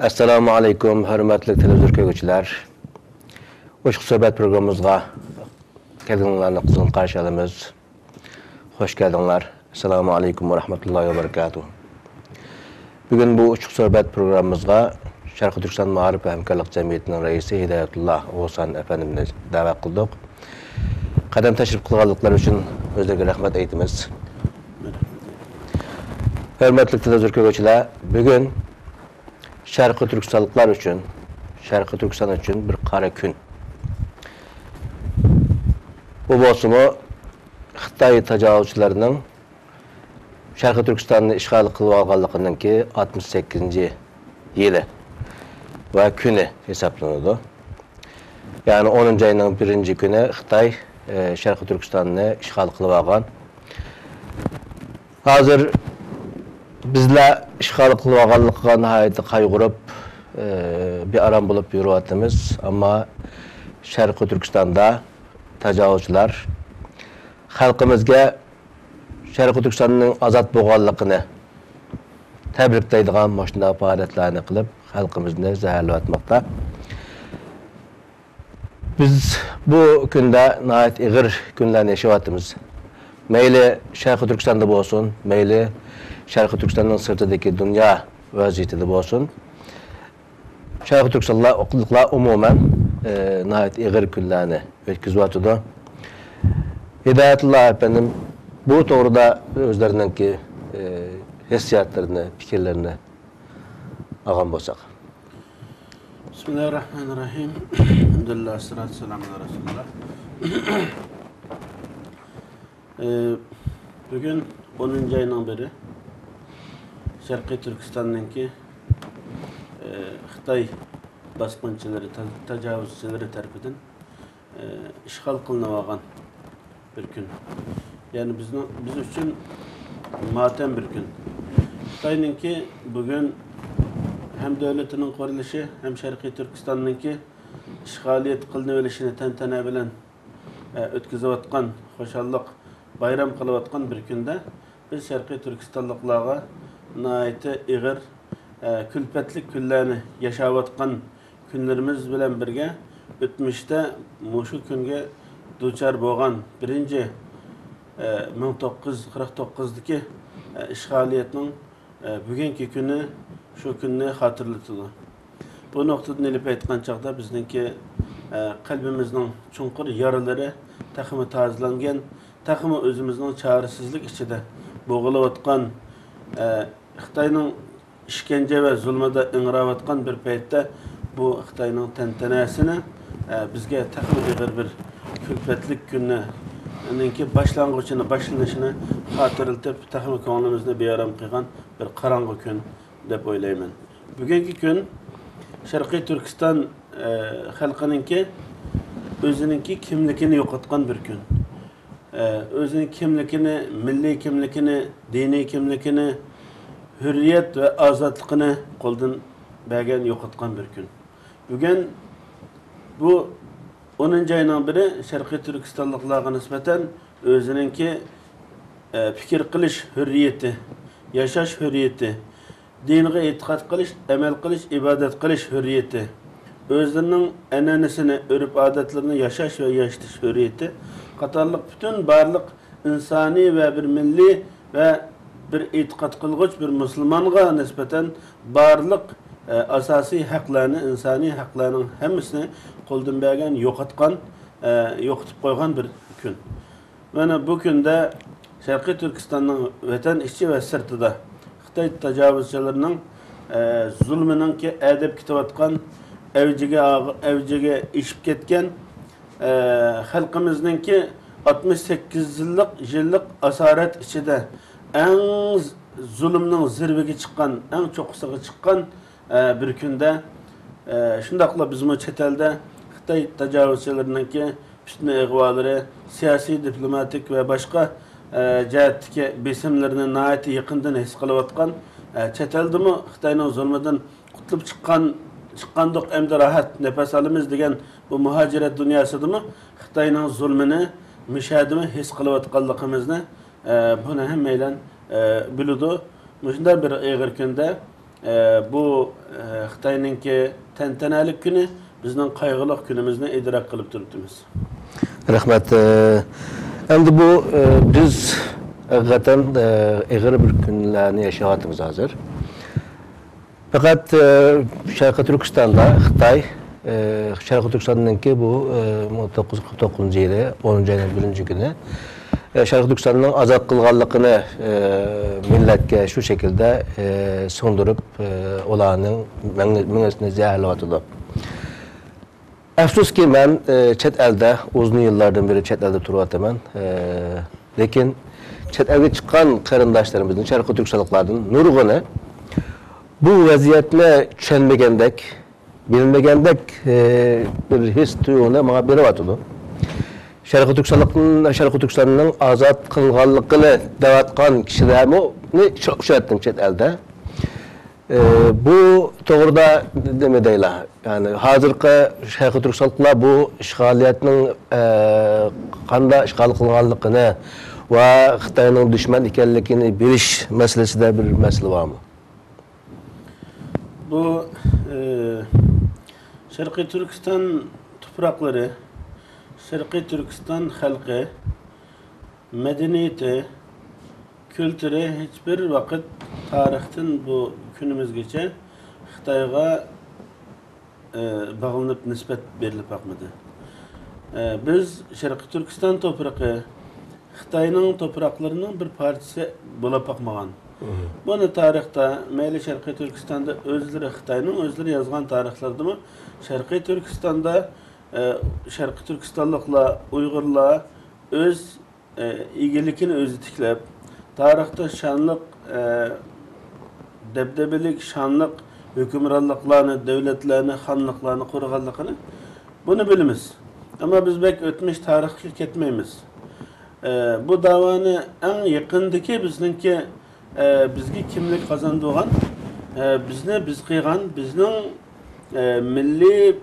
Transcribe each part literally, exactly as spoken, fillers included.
ئەسسالامۇ ئەلەيكۇم، ھۆرمەتلىك تېلېۋىزور كۆرگۈچىلەر. ئوچۇق سۆھبەت پروگراممىمىزغا كەلگىنىڭلارنى قىزغىن قارشى ئالىمىز. خوش كەلدىڭلار. ئەسسالامۇ ئەلەيكۇم ۋە رەھمەتۇللاھى ۋە بەرىكاتۇھ. بۈگۈن بۇ ئوچۇق سۆھبەت پروگراممىمىزغا شەرقىي تۈركىستان مائارىپ ۋە ھەمكارلىق جەمئىيىتىنىڭ رەئىسى ھىدايەتۇللا ئوغۇزخان ئەپەندىمنى دەۋەت قىلدۇق. قەدەم تەشرىپ قىلغانلىقلىرى ئۈچۈن ئۆزلىرىگە رەھمەت ئېيتىمىز. ھۆرمەتلىك تېلېۋىزور كۆرگۈچىلەر، بۈگۈن شەرقىي تۈركىستانلىقلار ئۈچۈن، شەرقىي تۈركىستان ئۈچۈن بىر قارا كۈن. بۇ بولسىمۇ خىتاي تاجاۋۇزچىلىرىنىڭ شەرقىي تۈركىستاننى ئىشغال قىلىۋالغانلىقىنىڭكى ئاتمىش سەككىزىنچى يىلى ۋە كۈنى ھېسابلىنىدۇ. يەنى ئونىنچى ئاينىڭ بىرىنچى كۈنى خىتاي، ئە، شەرقىي تۈركىستاننى ئىشغال قىلىۋالغان. ھازىر بىزلەر ئىشغال قىلىۋالغانلىقىغا ناھايىتى قايغۇرۇپ، ئە، بىئارام بولۇپ يۈرۈۋاتىمىز. ئەمما شەرقىي تۈركىستاندا تاجاۋۇزچىلار خەلقىمىزگە شەرقىي تۈركىستاننىڭ ئازاد بولغانلىقىنى تەبرىكلەيدىغان مۇشۇنداق پائالىيەتلەرنى قىلىپ، خەلقىمىزنى زەھەرلەۋاتماقتا. بىز بۇ كۈندە ناھايىتى ئېغىر كۈنلەرنى ياشاۋاتىمىز. مەيلى شەرقىي تۈركىستاندا بولسۇن، مەيلى شەرقىي تۈركىستاننىڭ سىرتىدىكى دۇنيا ۋەزىيىتىدە بولسۇن، شەرقىي تۈركىستانلىقلار ئومۇمەن، ئە، ناھايىتى ئېغىر كۈنلەرنى ئۆتكۈزۈۋاتىدۇ. ھىدايەتۇللا ئەپەندىم، بۇ توغرىدا ئۆزلىرىنىڭكى، ئە، ھېسسىياتلىرىنى، پىكىرلىرىنى ئالغان بولساق. بىسمىللاھىررەھمانىررەھىم. ئەلھەمدۇلىللاھ، ۋەسسالاتۇ ۋەسسالامۇ ئەلا رەسۇلىللاھ. ئى، بۈگۈن ئونىنچى ئاينىڭ بىرى، شەرقىي تۈركىستاننىڭكى، ئى، خىتاي باسقۇنچىلىرى، تا-، تاجاۋۇزچىلىرى تەرىپىدىن، ئى، ئىشغال قىلىنىۋالغان بىر كۈن. يەنى بىزنىڭ، بىز ئۈچۈن ماتەم بىر كۈن. خىتاينىڭكى بۈگۈن ھەم دۆلىتىنىڭ قۇرۇلۇشى، ھەم شەرقىي تۈركىستاننىڭكى ئىشغالىيەت قىلىنىۋېلىشىنى تەنتەنە بىلەن ئە، ئۆتكۈزۈۋاتقان، خۇشاللىق بايرام قىلىۋاتقان بىر كۈندە بىز شەرقىي تۈركىستانلىقلارغا ناھايىتى ئېغىر، ئە، كۈلپەتلىك كۈنلەرنى ياشاۋاتقان كۈنلىرىمىز بىلەن بىرگە، ئۆتمۈشتە مۇشۇ كۈنگە دۇچار بولغان بىرىنچى، ئە، مىڭ توققۇز يۈز قىرىق توققۇزدىكى، ئە، ئىشغالىيەتنىڭ ئە، بۈگۈنكى كۈنى شۇ كۈننى خاتىرىلىتىدۇ. بۇ نۇقتىدىن ئېلىپ ئېيتقان چاغدا بىزنىڭكى، ئە، قەلبىمىزنىڭ چوڭقۇر يارىلىرى تېخىمۇ تازىلانغان، تېخىمۇ ئۆزىمىزنىڭ چارىسىزلىك ئىچىدە بوغۇلۇۋاتقان، ئە، خىتاينىڭ ئىشكەنجە ۋە زۇلمىدا ئىڭراۋاتقان بىر پەيتتە بۇ خىتاينىڭ تەنتەنەسىنى، ئە، بىزگە تېخىمۇ ئېغىر بىر كۈلپەتلىك كۈننىڭكى باشلانغۇچىنى، باشلىنىشىنى خاتىرىلىتىپ، تېخىمۇ كۆڭلىمىزنى بىئارام قىلغان بىر قاراڭغۇ كۈن دەپ ئويلايمەن. بۈگۈنكى كۈن شەرقىي تۈركىستان، ئە، خەلقىنىڭكى ئۆزىنىڭكى كىملىكىنى يوقاتقان بىر كۈن. ئە، ئۆزىنىڭ كىملىكىنى، مىللىي كىملىكىنى، دىنىي كىملىكىنى، ھۆرىيەت ۋە ئازادلىقىنى قولدىن بەرگەن، يوقاتقان بىر كۈن. بۈگۈن بۇ ئونىنچى ئاينىڭ بىرى شەرقىي تۈركىستانلىقلارغا نىسبەتەن ئۆزىنىڭكى، ئە، پىكىر قىلىش ھۆرىيىتى، ياشاش ھۆرىيىتى، دىنغا ئېتىقاد قىلىش، ئەمەل قىلىش، ئىبادەت قىلىش ھۆرىيىتى، ئۆزلىرىنىڭ ئەنئەنىسىنى، ئۆرپ-ئادەتلىرىنى ياشاش ۋە ياشىتىش ھۆرىيىتى قاتارلىق پۈتۈن بارلىق ئىنسانىي ۋە بىر مىللىي ۋە بىر ئېتىقاد قىلغۇچ بىر مۇسۇلمانغا نىسبەتەن بارلىق، ئە، ئاساسىي ھەقلەرنى، ئىنسانىي ھەقلەرنىڭ ھەممىسىنى قولدىن بەرگەن، يوقاتقان، ئە، يوقىتىپ قويغان بىر كۈن. مانا بۇ كۈندە شەرقىي تۈركىستاننىڭ ۋەتەن ئىچى ۋە سىرتىدا خىتاي تاجاۋۇزچىلىرىنىڭ، ئە، زۇلمىنىڭكى ئەدەپ كېتىۋاتقان، ئەۋجىگە ئاغ-، ئەۋجىگە ئېشىپ كەتكەن، ئە، خەلقىمىزنىڭكى ئاتمىش سەككىز يىللىق، يىللىق ئاسارەت ئىچىدە ئەڭ ز-، زۇلۇمنىڭ زىرۋىگە چىققان، ئەڭ چوققىسىغا چىققان، ئە، بىر كۈندە، ئە، شۇنداقلا بىزمۇ چەت ئەلدە خىتاي تاجاۋۇزچىلىرىنىڭكى پىتنە ئىغۋالىرى، سىياسىي، دىپلوماتىك ۋە باشقا، ئە، جەھەتتىكى بېسىملىرىنى ناھايىتى يېقىندىن ھېس قىلىۋاتقان، ئە، چەت ئەلدىمۇ خىتاينىڭ زۇلمىدىن قۇتۇلۇپ چىققان، چىققاندۇق، ئەمدى راھەت نەپەس ئالىمىز دېگەن بۇ مۇھاجىرەت دۇنياسىدىمۇ خىتاينىڭ زۇلمىنى مۇشۇ يەردىمۇ ھېس قىلىۋاتقانلىقىمىزنى، ئە، بۇنى ھەممەيلەن، ئە، بىلىدۇ. مۇشۇنداق بىر ئېغىر كۈندە ئە، بۇ، ئە، خىتاينىڭكى تەنتەنەلىك كۈنى، بىزنىڭ قايغۇلۇق كۈنىمىزنى ئىدراك قىلىپ تۇرۇپتىمىز. رەھمەت. ئە، ئەمدى بۇ، ئە، بىز ھەقىقەتەن، ئە، ئېغىر بىر كۈنلەرنى ياشاۋاتىمىز ھازىر. پەقەت، ئە، شەرقىي تۈركىستاندا خىتاي، ئە، شەرقىي تۈركىستاننىڭكى بۇ، ئە، مىڭ توققۇز يۈز قىرىق توققۇزىنچى يىلى ئونىنچى ئاينىڭ بىرىنچى كۈنى، ئە، شەرقىي تۈركىستاننىڭ ئازاد قىلغانلىقىنى، ئە، مىللەتكە شۇ شەكىلدە، ئە، سىڭدۈرۈپ، ئە، ئۇلارنىڭ مېڭە-، مېڭىسىنى زەھەرلەۋاتىدۇ. ئەپسۇسكى، مەن، ئە، چەت ئەلدە، ئۇزۇن يىللاردىن بېرى چەت ئەلدە تۇرۇۋاتىمەن. ئە، لېكىن چەت ئەلگە چىققان قېرىنداشلىرىمىزدىن، شەرقىي تۈركىستانلىقلاردىن نۇرغۇنى بۇ ۋەزىيەتنى چۈشەنمىگەندەك، بىلمىگەندەك، ئە، بىر ھېس تۇيغۇنى ماڭا بېرىۋاتىدۇ. شەرقىي تۈركىستانلىق، شەرقىي تۈركىستاننىڭ ئازاد قىلغانلىقىنى دەۋاتقان كىشىلەرمۇ ئۇچراتتىم چەت ئەلدە. ئە، بۇ توغرىدا نېمە دەيلا؟ يەنى ھازىرقى شەرقىي تۈركىستانلىقلار بۇ ئىشغالىيەتنىڭ، ئە، قاندا ئىشغال قىلغانلىقىنى ۋە خىتاينىڭ دۈشمەن ئىكەنلىكىنى بىلىش مەسىلىسىدە بىر مەسىلە بارمۇ؟ بۇ، ئە، شەرقىي تۈركىستان تۇپراقلىرى، شەرقىي تۈركىستان خەلقى مەدەنىيىتى، كۈلتۈرى ھېچبىر ۋاقىت تارىختىن بۇ كۈنىمىزگىچە خىتايغا، ئە، باغلىنىپ نىسبەت بېرىلىپ باقمىدى. ئە، بىز شەرقىي تۈركىستان توپرىقى خىتاينىڭ توپراقلىرىنىڭ بىر پارچىسى بولاپ باقمىغان. بۇنى تارىختا، مەيلى شەرقىي تۈركىستاندا ئۆزلىرى، خىتاينىڭ ئۆزلىرى يازغان تارىخلىرىدىمۇ شەرقىي تۈركىستاندا، ئە، شەرقىي تۈركىستانلىقلار، ئۇيغۇرلار ئۆز ئە، ئىگىلىكىنى ئۆزى تىكلەپ، تارىختا شانلىق، ئە، دەبدەبىلىك، شانلىق ھۆكۈمرانلىقلارنى، دۆلەتلەرنى، خانلىقلارنى قۇرغانلىقىنى، بۇنى بىلىمىز. ئەمما بىز بەك ئۆتمۈش تارىخقا كەتمەيمىز. ئە، بۇ داۋانى ئەڭ يېقىندىكى بىزنىڭكى، ئە، بىزگە كىملىك قازاندۇرغان، ئە، بىزنى بىز قىلغان، بىزنىڭ، ئە، مىللىي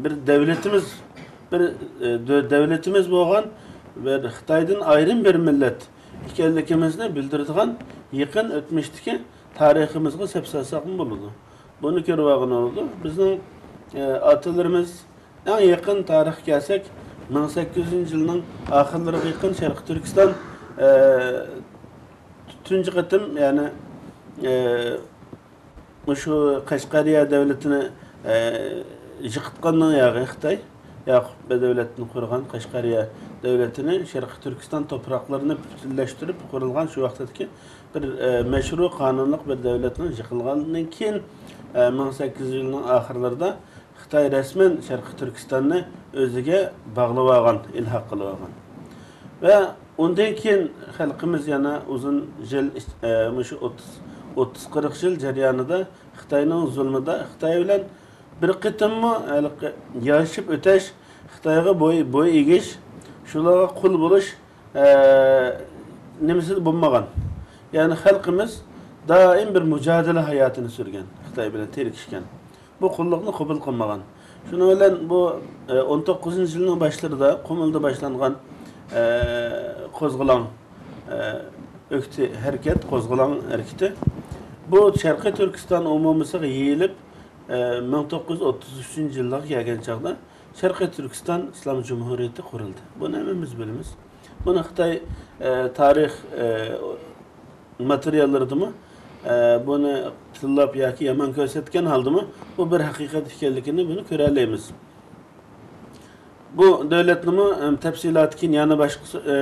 بىر دەۋلىتىمىز، بىر، ئە، دۆ-، دەۋلىتىمىز بولغان، بىر خىتايدىن ئايرىم بىر مىللەت ئىكەنلىكىمىزنى بىلدۈرىدىغان يېقىن ئۆتمۈشتىكى تارىخىمىزغا سەپ سالساقمۇ بولىدۇ. بۇنى كۆرۈۋالغىلى بولىدۇ. بىزنىڭ، ئە، ئاتىلىرىمىز ئەڭ يېقىن تارىخقا كەلسەك، مىڭ سەككىز يۈزىنچى يىلنىڭ ئاخىرلىرىغا يېقىن شەرقىي تۈركىستان، ئە، تۇنجى قېتىم، يەنى، ئە، مۇشۇ قەشقەرىيە دۆلىتىنى، ئە، يىقىتقاندىن ياغى خىتاي، ياقۇپ بەدەۋلەتتىن قۇرغان قەشقەرىيە دۆلىتىنى شەرقىي تۈركىستان توپراقلىرىنى پۈتۈنلەشتۈرۈپ قۇرۇلغان شۇ ۋاقىتتىكى بىر، ئە، مەشرۇ قانۇنلۇق بىر دۆلەتنىڭ يىقىلغاندىن كېيىن، ئە، مىڭ سەككىز يۈز يىلنىڭ ئاخىرلىرىدا خىتاي رەسمەن شەرقىي تۈركىستاننى ئۆزىگە باغلىۋالغان، ئىلھاق قىلىۋالغان. ۋە ئۇندىن كېيىن خەلقىمىز يەنە ئۇزۇن يىل، ئە، مۇشۇ ئوتتۇز، ئوتتۇز قىرىق يىل جەريانىدا خىتاينىڭ زۇلمىدا، خىتاي بىلەن بىر قېتىممۇ ھېلىقى يارىشىپ ئۆتەش، خىتايغا بوي، بوي ئېگىش، شۇلارغا قۇل بولۇش، ئە، نېمىسىدە بولمىغان. يەنى خەلقىمىز دائىم بىر مۇجادىلە ھاياتىنى سۈرگەن، خىتاي بىلەن تىركىشكەن. بۇ قۇللۇقنى قوبۇل قىلمىغان. شۇنىڭ بىلەن بۇ، ئە، ئون توققۇزىنچى يىلنىڭ باشلىرىدا قۇمۇلدا باشلانغان، ئە، قوزغىلاڭ، ئە، ئۆكتى ھەرىكەت، قوزغىلاڭ ھەرىكىتى. بۇ شەرقىي تۈركىستان ئومۇمىيسىغا يېيىلىپ، ئە، مىڭ توققۇز يۈز ئوتتۇز ئۈچىنچى يىللارغا كەلگەن چاغدا شەرقىي تۈركىستان ئىسلام جۇمھۇرىيىتى قۇرۇلدى. بۇنى ھەممىمىز بىلىمىز. بۇنى خىتاي، ئە، تارىخ، ئە، ماتېرىياللىرىدىمۇ، ئە، بۇنى تىللاپ ياكى يامان كۆرسەتكەن ھالدىمۇ، بۇ بىر ھەقىقەت ئىكەنلىكىنى بۇنى كۆرەلەيمىز. بۇ دۆلەتنىمۇ، ئەم، تەپسىلاتى كېيىن يەنە باشقا، ئە،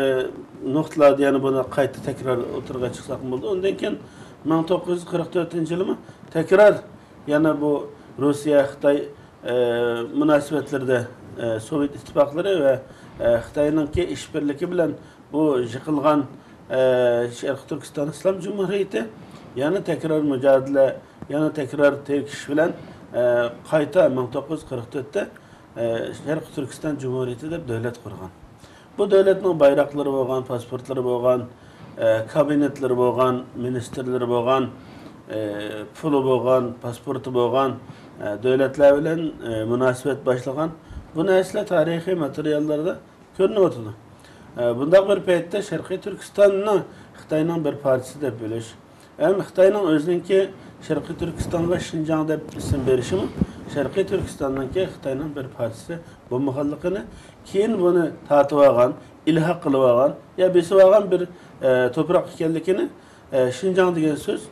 نۇقتىلاردا يەنە بۇنى قايتا تەكرار ئوتتۇرىغا چىقساقمۇ بولىدۇ. ئۇندىن كېيىن مىڭ توققۇز يۈز قىرىق تۆتىنچى يىلىمۇ تەكرار يەنە بۇ روسىيە، خىتاي، ئە، مۇناسىۋەتلىرىدە، ئە، سوۋېت ئىتتىپاقلىرى ۋە، ئە، خىتاينىڭكى ئىشبىرلىكى بىلەن بۇ يىقىلغان، ئە، شەرقىي تۈركىستان ئىسلام جۇمھۇرىيىتى يەنە تەكرار مۇجادىلە، يەنە تەكرار تىركىشىش بىلەن، ئە، قايتا مىڭ توققۇز يۈز قىرىق تۆتتە، ئە، شەرقىي تۈركىستان جۇمھۇرىيىتى دەپ دۆلەت قۇرغان. بۇ دۆلەتنىڭ بايراقلىرى بولغان، پاسپورتلىرى بولغان، ئە، كابىنېتلىرى بولغان، مىنىستىرلىرى بولغان، ئە، پۇلى بولغان، پاسپورتى بولغان، ئە، دۆلەتلەر بىلەن، ئە، مۇناسىۋەت باشلىغان. بۇ نەرسىلەر تارىخىي ماتېرىياللاردا كۆرۈنۈۋاتىدۇ. ئە، بۇنداق بىر پەيتتە شەرقىي تۈركىستاننى خىتاينىڭ بىر پارچىسى دەپ بىلىش، ھەم خىتاينىڭ ئۆزىنىڭكى شەرقىي تۈركىستانغا شىنجاڭ دەپ ئىسىم بېرىشىمۇ شەرقىي تۈركىستاننىڭكى خىتاينىڭ بىر پارچىسى بولمىغانلىقىنى، كېيىن بۇنى تارتىۋالغان، ئىلھاق قىلىۋالغان يا بېسىۋالغان بىر، ئە، توپراق ئىكەنلىكىنى، ئە، شىنجاڭ دېگەن سۆز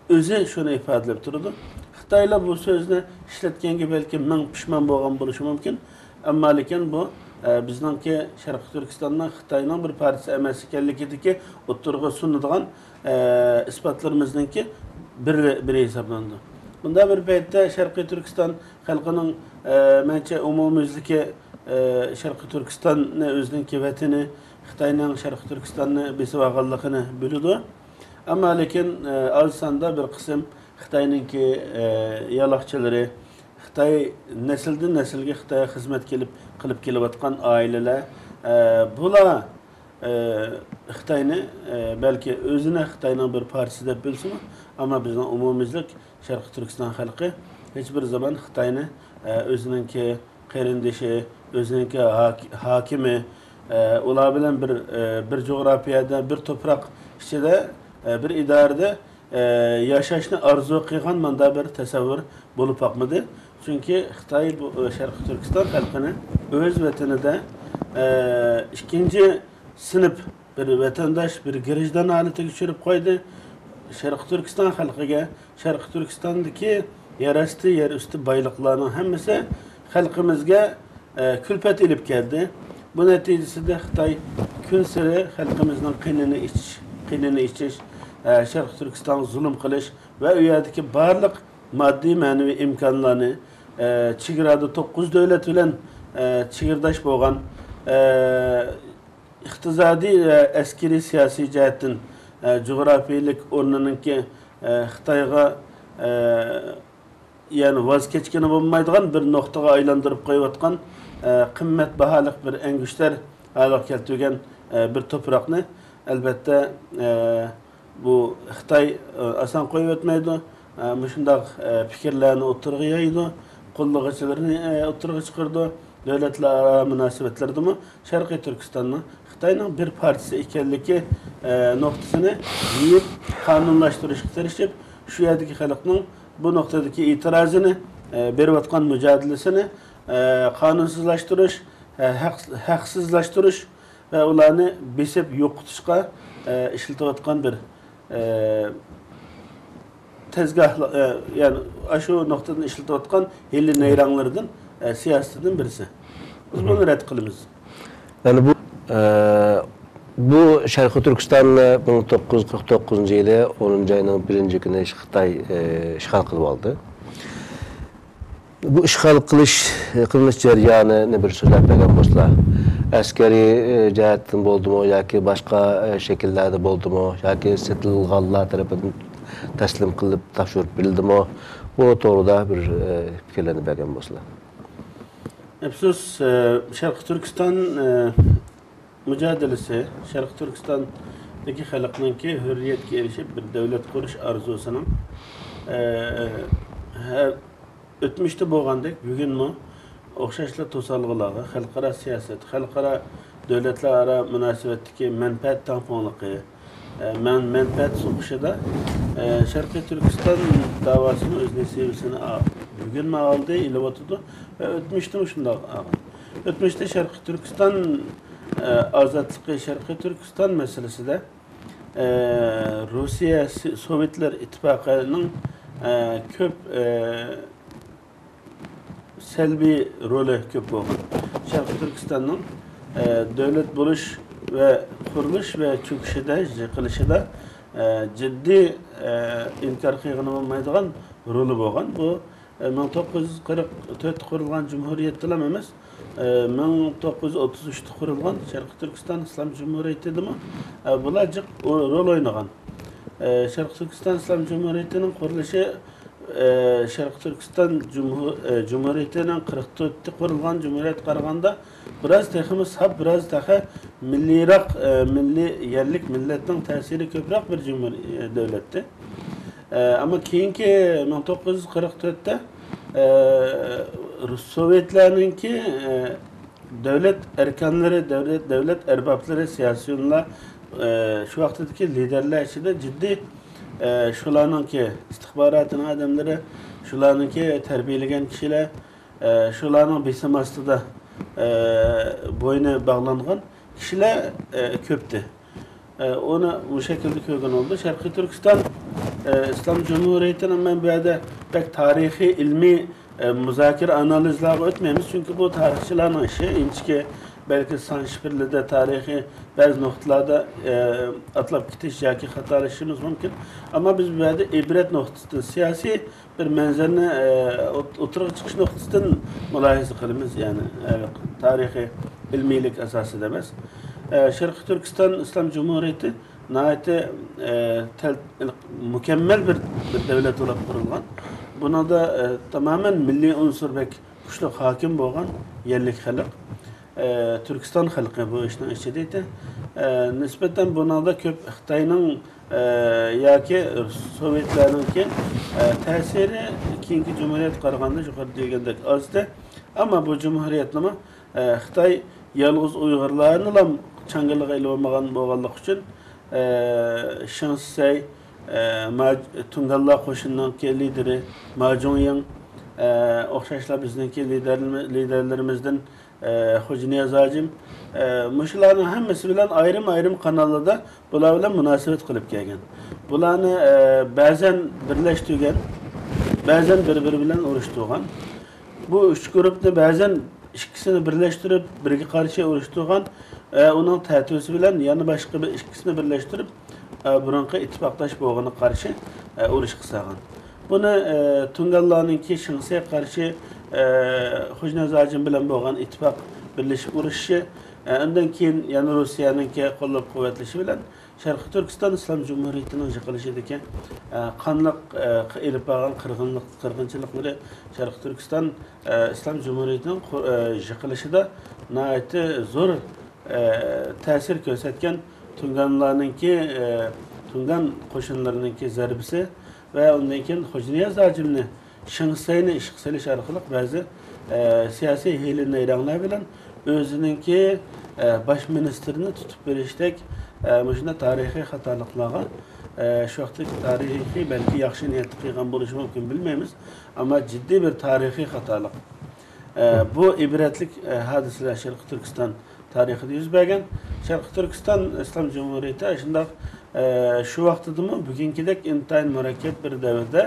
ئۆزى شۇنى ئىپادىلەپ تۇرىدۇ. خىتايلار بۇ سۆزنى ئىشلەتكەنگە بەلكىم مىڭ پۇشمان بولغان بولۇشى مۇمكىن. ئەمما لېكىن بۇ، ئە، بىزنىڭكى شەرقىي تۈركىستاننىڭ خىتاينىڭ بىر پارچىسى ئەمەس ئىكەنلىكىدىكى ئوتتۇرىغا سۇنىدىغان، ئە، ئىسپاتلىرىمىزنىڭكى بىرى، بىرى ھېسابلىنىدۇ. بۇنداق بىر پەيتتە شەرقىي تۈركىستان خەلقىنىڭ، ئە، مەنچە ئومۇميۈزلۈكى، ئە، شەرقىي تۈركىستاننى ئۆزىنىڭكى ۋەتىنى، خىتاينىڭ شەرقىي تۈركىستاننى بېسىۋالغانلىقىنى بىلىدۇ. ئەمما لېكىن، ئە، ئاز ساندا بىر قىسىم خىتاينىڭكى، ئە، يالاقچىلىرى، خىتاي نەسىلدىن نەسىلگە خىتايغا خىزمەت كېلىپ، قىلىپ كېلىۋاتقان ئائىلىلەر، ئە، بۇلار، ئە، خىتاينى، ئە، بەلكى ئۆزىنى خىتاينىڭ بىر پارچىسى دەپ بىلسىمۇ، ئەمما بىزنىڭ ئومۇميۈزلۈك شەرقىي تۈركىستان خەلقى ھېچبىر زامان خىتاينى، ئە، ئۆزىنىڭكى قېرىندىشى، ئۆزىنىڭكى ھاك-، ھاكىمى، ئە، ئۇلار بىلەن بىر، ئە، بىر جۇغراپىيەدە، بىر توپراق ئىچىدە، ئە، بىر ئىدارىدە، ئە، ياشاشنى ئارزۇ قىلغان مانداق بىر تەسەۋۋۇر بولۇپ باقمىدى. چۈنكى خىتاي بۇ، ئە، شەرقىي تۈركىستان خەلقىنى ئۆز ۋەتىنىدە، ئە، ئىككىنچى سىنىپ بىر ۋەتەنداش، بىر گىرىژدان ھالىتىگە چۈشۈرۈپ قويدى. شەرقىي تۈركىستان خەلقىگە، شەرقىي تۈركىستاندىكى يەر ئاستى، يەر ئۈستى بايلىقلارنىڭ ھەممىسى خەلقىمىزگە، ئە، كۈلپەت ئېلىپ كەلدى. بۇ نەتىجىسىدە خىتاي كۈنسېرى خەلقىمىزنىڭ قېنىنى ئىچىش، قېنىنى ئىچىش، ئە، شەرقىي تۈركىستانغا زۇلۇم قىلىش ۋە ئۇ يەردىكى بارلىق ماددىي، مەنىۋى ئىمكانلارنى، ئە، چېگرادا توققۇز دۆلەت بىلەن، ئە، چېگرىداش بولغان، ئە، ئىقتىسادىي ۋە ئەسكىرىي سىياسىي جەھەتتىن، ئە، جۇغراپىيىلىك ئورنىنىڭكى، ئە، خىتايغا، ئە، يەنى ۋاز كەچكىلى بولمايدىغان بىر نۇقتىغا ئايلاندۇرۇپ قويۇۋاتقان، ئە، قىممەت باھالىق بىر ئەنگۈشتەر ھالغا كەلتۈرگەن، ئە، بىر توپراقنى، ئەلۋەتتە، ئە، بۇ خىتاي، ئە، ئاسان قويۇۋەتمەيدۇ. ئە، مۇشۇنداق، ئە، پىكىرلەرنى ئوتتۇرىغا يايىدۇ، قوللىغۇچىلىرىنى، ئە، ئوتتۇرىغا چىقىرىدۇ. دۆلەتلەر ئارا مۇناسىۋەتلىرىدىمۇ شەرقىي تۈركىستاننىڭ خىتاينىڭ بىر پارچىسى ئىكەنلىكى، ئە، نۇقتىسىنى يېيىپ، قانۇنلاشتۇرۇشقا تىرىشىپ، شۇ يەردىكى خەلقنىڭ بۇ نۇقتىدىكى ئېتىرازىنى، ئە، بېرىۋاتقان مۇجادىلىسىنى، ئە، قانۇنسىزلاشتۇرۇش، ئە، ھەق-، ھەقسىزلاشتۇرۇش ۋە ئۇلارنى بېسىپ يوقىتىشقا، ئە، ئىشلىتىۋاتقان بىر، ئە، تەزگاھلا-، ئە، يەنى ئاشۇ نۇقتىدىن ئىشلىتىۋاتقان ھىيلە نەيرەڭلىرىدىن، ئە، سىياسىتىدىن بىرسى. بىز بۇنى رەت قىلىمىز. يەنى بۇ، ئە، بۇ شەرقىي تۈركىستاننى مىڭ توققۇز يۈز قىرىق توققۇزىنچى يىلى ئونىنچى ئاينىڭ بىرىنچى كۈنى خىتاي، ئە، ئىشغال قىلىپ ئالدى. بۇ ئىشغال قىلىش، قىلىنىش جەريانىنى بىر سۆزلەپ بەرگەن بولسىلا، ئەسكەرىي، ئە، جەھەتتىن بولدىمۇ ياكى باشقا، ئە، شەكىللەردە بولدىمۇ ياكى سېتىلغانلار تەرىپىدىن تەسلىم قىلىپ تاپشۇرۇپ بېرىلدىمۇ؟ بۇ توغرىدا بىر، ئە، پىكىرلەرنى بەرگەن بولسىلا. ئەپسۇس، ئە، شەرقىي تۈركىستان، ئە، مۇجادىلىسى، شەرقىي تۈركىستاندىكى خەلقنىڭكى ھۆرىيەتكە ئېرىشىپ، بىر دۆلەت قۇرۇش ئارزۇسىنىڭ، ئە، ھە-، ئۆتمۈشتە بولغاندەك، بۈگۈنمۇ ئوخشاشلا توسالغۇلارغا، خەلقئارا سىياسەت، خەلقئارا دۆلەتلەر ئارا مۇناسىۋەتتىكى مەنپەئەت تەڭپۇڭلۇقى، ئە، مەن-، مەنپەئەت سوقۇشىدا، ئە، شەرقىي تۈركىستان داۋاسىمۇ ئۆز نېسىۋىسىنى ئا-، بۈگۈنمۇ ئالدى، ئېلىۋاتىدۇ ۋە ئۆتمۈشتىمۇ شۇنداق ئالغان. ئۆتمۈشتە شەرقىي تۈركىستان، ئە، ئازادلىقى، شەرقىي تۈركىستان مەسىلىسىدە، ئە، روسىيە، س-، سوۋېتلار ئىتتىپاقىنىڭ، ئە، كۆپ، ئە، سەلبىي رولى كۆپ بولغان. شەرقىي تۈركىستاننىڭ، ئە، دۆلەت بولۇش ۋە قۇرۇلۇش ۋە چۆكۈشىدە، يىقىلىشىدا، ئە، جىددىي، ئە، ئىنكار قىلغىلى بولمايدىغان رولى بولغان. بۇ، ئە، مىڭ توققۇز يۈز قىرىق تۆتتە قۇرۇلغان جۇمھۇرىيەتتىلا ئەمەس، ئە، مىڭ توققۇز يۈز ئوتتۇز ئۈچتە قۇرۇلغان شەرقىي تۈركىستان ئىسلام جۇمھۇرىيىتىدىمۇ، ئە، بۇلار جىق ئو-، رول ئوينىغان. ئە، شەرقىي تۈركىستان ئىسلام جۇمھۇرىيىتىنىڭ قۇرۇلۇشى ئە، شەرقىي تۈركىستان جۇمھۇ-، ئە، جۇمھۇرىيىتىنىڭ قىرىق تۆتتە قۇرۇلغان جۇمھۇرىيەتكە قارىغاندا، بىراز تېخىمۇ ساپ، بىراز تېخى مىللىيراق، ئە، مىللىي، يەرلىك مىللەتنىڭ تەسىرى كۆپرەك بىر جۇمھۇر-، ئە، دۆلەتتى. ئە، ئەمما كېيىنكى مىڭ توققۇز يۈز قىرىق تۆتتە، ئە، سوۋېتلارنىڭكى، ئە، دۆلەت ئەركانلىرى، دۆلەت، دۆلەت ئەربابلىرى، سىياسىيونلار، ئە، شۇ ۋاقتىدىكى لىدېرلار ئىچىدە جىددىي، ئە، شۇلارنىڭكى ئىستىخباراتىنىڭ ئادەملىرى، شۇلارنىڭكى تەربىيەلىگەن كىشىلەر، ئە، شۇلارنىڭ بېسىمى ئاستىدا، ئە، بوينى باغلانغان كىشىلەر، ئە، كۆپتى. ئە، ئۇنى بۇ شەكىلدە كۆرگىلى بولىدۇ. شەرقىي تۈركىستان، ئە، ئىسلام جۇمھۇرىيىتىنى مەن بۇ يەردە بەك تارىخىي، ئىلمىي، ئە، مۇزاكىرە، ئانالىزلارغا ئۆتمەيمىز، چۈنكى بۇ تارىخچىلارنىڭ ئىشى. ئىنچىكە بەلكى سان شىفىرلىرىدە تارىخىي بەزى نۇقتىلاردا، ئە، ئاتلاپ كېتىش ياكى خاتالىشىشىمىز مۇمكىن. ئەمما بىز بۇ يەردە ئىبرەت نۇقتىسىدىن، سىياسىي بىر مەنزىرىنى، ئە، ئوت-، ئوتتۇرىغا چىقىش نۇقتىسىدىن مۇلاھىزە قىلىمىز، يەنى، ئە، تارىخىي، ئىلمىيلىك ئاساسىدا ئەمەس. ئە، شەرقىي تۈركىستان ئىسلام جۇمھۇرىيىتى ناھايىتى، ئە، تەل-، مۇكەممەل بىر، بىر دۆلەت بولۇپ قۇرۇلغان. بۇنىڭدا، ئە، تامامەن مىللىي ئۇنسۇر بەك كۈچلۈك ھاكىم بولغان يەرلىك خەلق. ئە، تۈركىستان خەلقى بۇ ئىشنىڭ ئىچىدە ئىدى. ئە، نىسبەتەن بۇنىڭدا كۆپ خىتاينىڭ، ئە، ياكى سوۋېتلارنىڭكى، ئە، تەسىرى كېيىنكى جۇمھۇرىيەتكە قارىغاندا يۇقىرىدا دېگەندەك ئازدى. ئەمما بۇ جۇمھۇرىيەتنىمۇ، ئە، خىتاي يالغۇز ئۇيغۇرلارنىلا چاڭگىلىغا ئېلىۋالمىغان بولغانلىقى ئۈچۈن، ئە، شېڭ شىسەي، ئە، ما-، تۇڭگانلار قوشۇنىنىڭكى لىدىرى ما جۇڭيىڭ، ئە، ئوخشاشلا بىزنىڭكى لىدەرلىرىمىزدىن، ئە، خوجانىياز ھاجىم، ئە، مۇشۇلارنىڭ ھەممىسى بىلەن ئايرىم-ئايرىم قاناللاردا بۇلار بىلەن مۇناسىۋەت قىلىپ كەلگەن. بۇلارنى، ئە، بەزەن بىرلەشتۈرگەن، بەزەن بىر-بىرى بىلەن ئۇرۇشتۇرغان. بۇ ئۈچ گۇرۇپنى بەزەن ئىككىسىنى بىرلەشتۈرۈپ، بىرىگە قارشى ئۇرۇشتۇرغان، ئە، ئۇنىڭ تەتۈرىسى بىلەن يەنە باشقا بىر ئىككىسىنى بىرلەشتۈرۈپ، ئە، بۇرۇنقى ئىتتىپاقداش بولغىنىغا قارشى، ئە، ئۇرۇشقا سالغان. بۇنى، ئە، تۇڭگانلارنىڭكى شېڭ شىسەيگە قارشى، ئە، خوجانىياز ھاجىم بىلەن بولغان ئىتتىپاق بىرلىشىپ ئۇرۇشۇشى، ئە، ئۇندىن كېيىن يەنە روسىيەنىڭكى قوللاپ قۇۋۋەتلىشى بىلەن شەرقىي تۈركىستان ئىسلام جۇمھۇرىيىتىنىڭ يىقىلىشىدىكى، ئە، قانلىق، ئە، ئېلىپ بارغان قىرغىنلىق، قىرغىنچىلىقلىرى شەرقىي تۈركىستان، ئە، ئىسلام جۇمھۇرىيىتىنىڭ قۇ-، ئە، يىقىلىشىدا ناھايىتى زور، ئە، تەسىر كۆرسەتكەن تۇڭگانلارنىڭكى، ئە، تۇڭگان قوشۇنلىرىنىڭكى زەربىسى ۋە ئۇندىن كېيىن خوجانىياز ھاجىمنى، شېڭ شىسەينى ئىشقا سېلىش ئارقىلىق بەزى، ئە، سىياسىي ھىيلە-نەيرەڭلەر بىلەن ئۆزىنىڭكى، ئە، باش مىنىستىرىنى تۇتۇپ بېرىشتەك، ئە، مۇشۇنداق تارىخىي خاتالىقلارغا، ئە، شۇ ۋاقىتتىكى تارىخىي، بەلكى ياخشى نىيەتتە قىلغان بولۇشى مۇمكىن، بىلمەيمىز. ئەمما جىددىي بىر تارىخىي خاتالىق. ئە، بۇ ئىبرەتلىك، ئە، ھادىسىلەر شەرقىي تۈركىستان تارىخىدا يۈز بەرگەن. شەرقىي تۈركىستان ئىسلام جۇمھۇرىيىتى شۇنداق، ئە، شۇ ۋاقتىدىمۇ بۈگۈنكىدەك ئىنتايىن مۇرەككەپ بىر دەۋردە،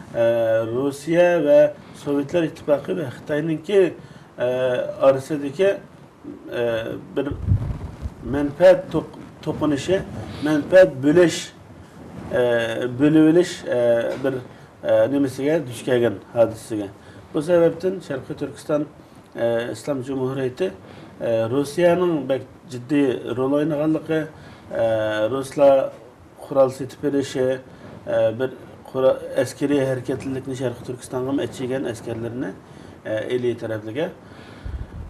ئە، روسىيە ۋە سوۋېتلار ئىتتىپاقى ۋە خىتاينىڭكى، ئە، ئارىسىدىكى، ئە، بىر مەنپەئەت توق-، توقۇنۇشى، مەنپەئەت بۆلۈش، ئە، بۆلۈۋېلىش، ئە، بىر، ئە، نېمىسىگە دۇچ كەلگەن، ھادىسىسىگە. بۇ سەۋەبتىن شەرقىي تۈركىستان ئە، ئىسلام جۇمھۇرىيىتى، ئە، روسىيەنىڭ بەك جىددىي رول ئوينىغانلىقى، ئە، رۇسلار قورال سېتىپ بېرىشى، ئە، بىر قورا-، ئەسكىرىي ھەرىكەتلىكنى شەرقىي تۈركىستانغىمۇ ئەچىگەن ئەسكەرلىرىنى، ئە، ئىلى تەرەپلىگە.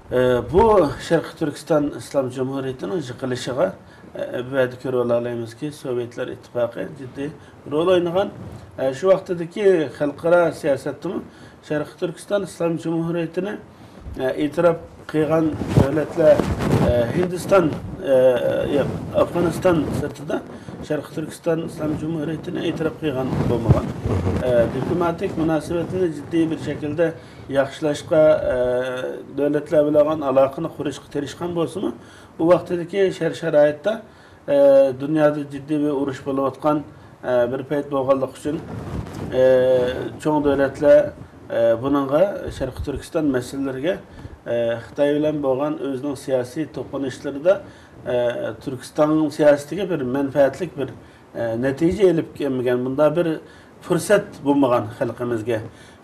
ئە، بۇ شەرقىي تۈركىستان ئىسلام جۇمھۇرىيىتىنىڭ يىقىلىشىغا، ئە، بۇ يەردە كۆرۈۋالالايمىزكى، سوۋېتلار ئىتتىپاقى جىددىي رول ئوينىغان. ئە، شۇ ۋاقتىدىكى خەلقئارا سىياسەتتىمۇ شەرقىي تۈركىستان ئىسلام جۇمھۇرىيىتىنى، ئە، ئېتىراپ قىلغان دۆلەتلەر، ئە، ھىندىستان، ئە، ياق، ئافغانىستان سىرتىدا شەرقىي تۈركىستان ئىسلام جۇمھۇرىيىتىنى ئېتىراپ قىلغان بولمىغان. ئە، دىپلوماتىك مۇناسىۋەتنى جىددىي بىر شەكىلدە ياخشىلاشقا، ئە، دۆلەتلەر بىلەن بولغان ئالاقىنى قۇرۇشقا تىرىشقان بولسىمۇ، ئۇ ۋاقتىدىكى شەرت-شارائىتتا ئە، دۇنيادا جىددىي بىر ئۇرۇش بولۇۋاتقان، ئە، بىر پەيت بولغانلىقى ئۈچۈن، ئە، چوڭ دۆلەتلەر، ئە، بۇنىڭغا، شەرقىي تۈركىستان مەسىلىلىرىگە، ئە، خىتاي بىلەن بولغان ئۆزىنىڭ سىياسىي توقۇنۇشلىرىدا، ئە، تۈركىستاننىڭ سىياسىتىگە بىر مەنپەئەتلىك بىر ئە، نەتىجە ئېلىپ كەلمىگەن، بۇنداق بىر پۇرسەت بولمىغان خەلقىمىزگە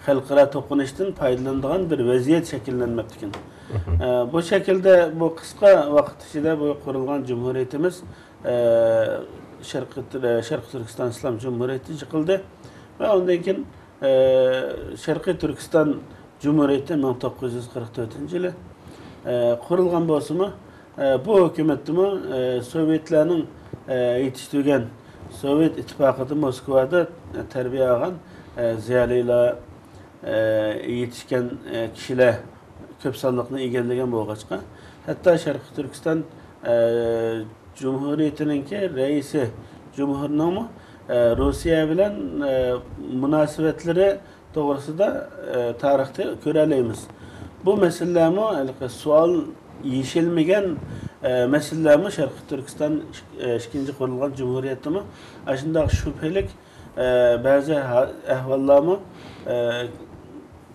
خەلقئارا توقۇنۇشتىن پايدىلىنىدىغان بىر ۋەزىيەت شەكىللەنمەپتىكەن. ئە، بۇ شەكىلدە بۇ قىسقا ۋاقىت ئىچىدە بۇ قۇرۇلغان جۇمھۇرىيىتىمىز، ئە، شەرقىي تۈر-، شەرقىي تۈركىستان ئىسلام جۇمھۇرىيىتى يىقىلدى ۋە ئۇندىن كېيىن، ئە، شەرقىي تۈركىستان جۇمھۇرىيىتى مىڭ توققۇز يۈز قىرىق تۆتىنچى يىلى، ئە، قۇرۇلغان بولسىمۇ، ئە، بۇ ھۆكۈمەتتىمۇ، ئە، سوۋېتلارنىڭ، ئە، يېتىشتۈرگەن، سوۋېت ئىتتىپاقىدا موسكۋادا، ئە، تەربىيە ئالغان، ئە، زىيالىيلار، ئە، يېتىشكەن، ئە، كىشىلەر كۆپ سانلىقنى ئىگىلىگەن بولغاچقا، ھەتتا شەرقىي تۈركىستان، ئە، جۇمھۇرىيىتىنىڭكى رەئىسى جۇمھۇرنىڭمۇ، ئە، روسىيە بىلەن، ئە، مۇناسىۋەتلىرى توغرىسىدا، ئە، تارىختا كۆرەلەيمىز. بۇ مەسىلىلەرمۇ ھېلىقى سوئال يېشىلمىگەن، ئە، مەسىلىلەرمۇ شەرقىي تۈركىستان ئىك-، ئە، ئىككىنچى قۇرۇلغان جۇمھۇرىيەتتىمۇ ئاشۇنداق شۈبھىلىك، ئە، بەزى ھا-، ئەھۋاللارمۇ، ئە،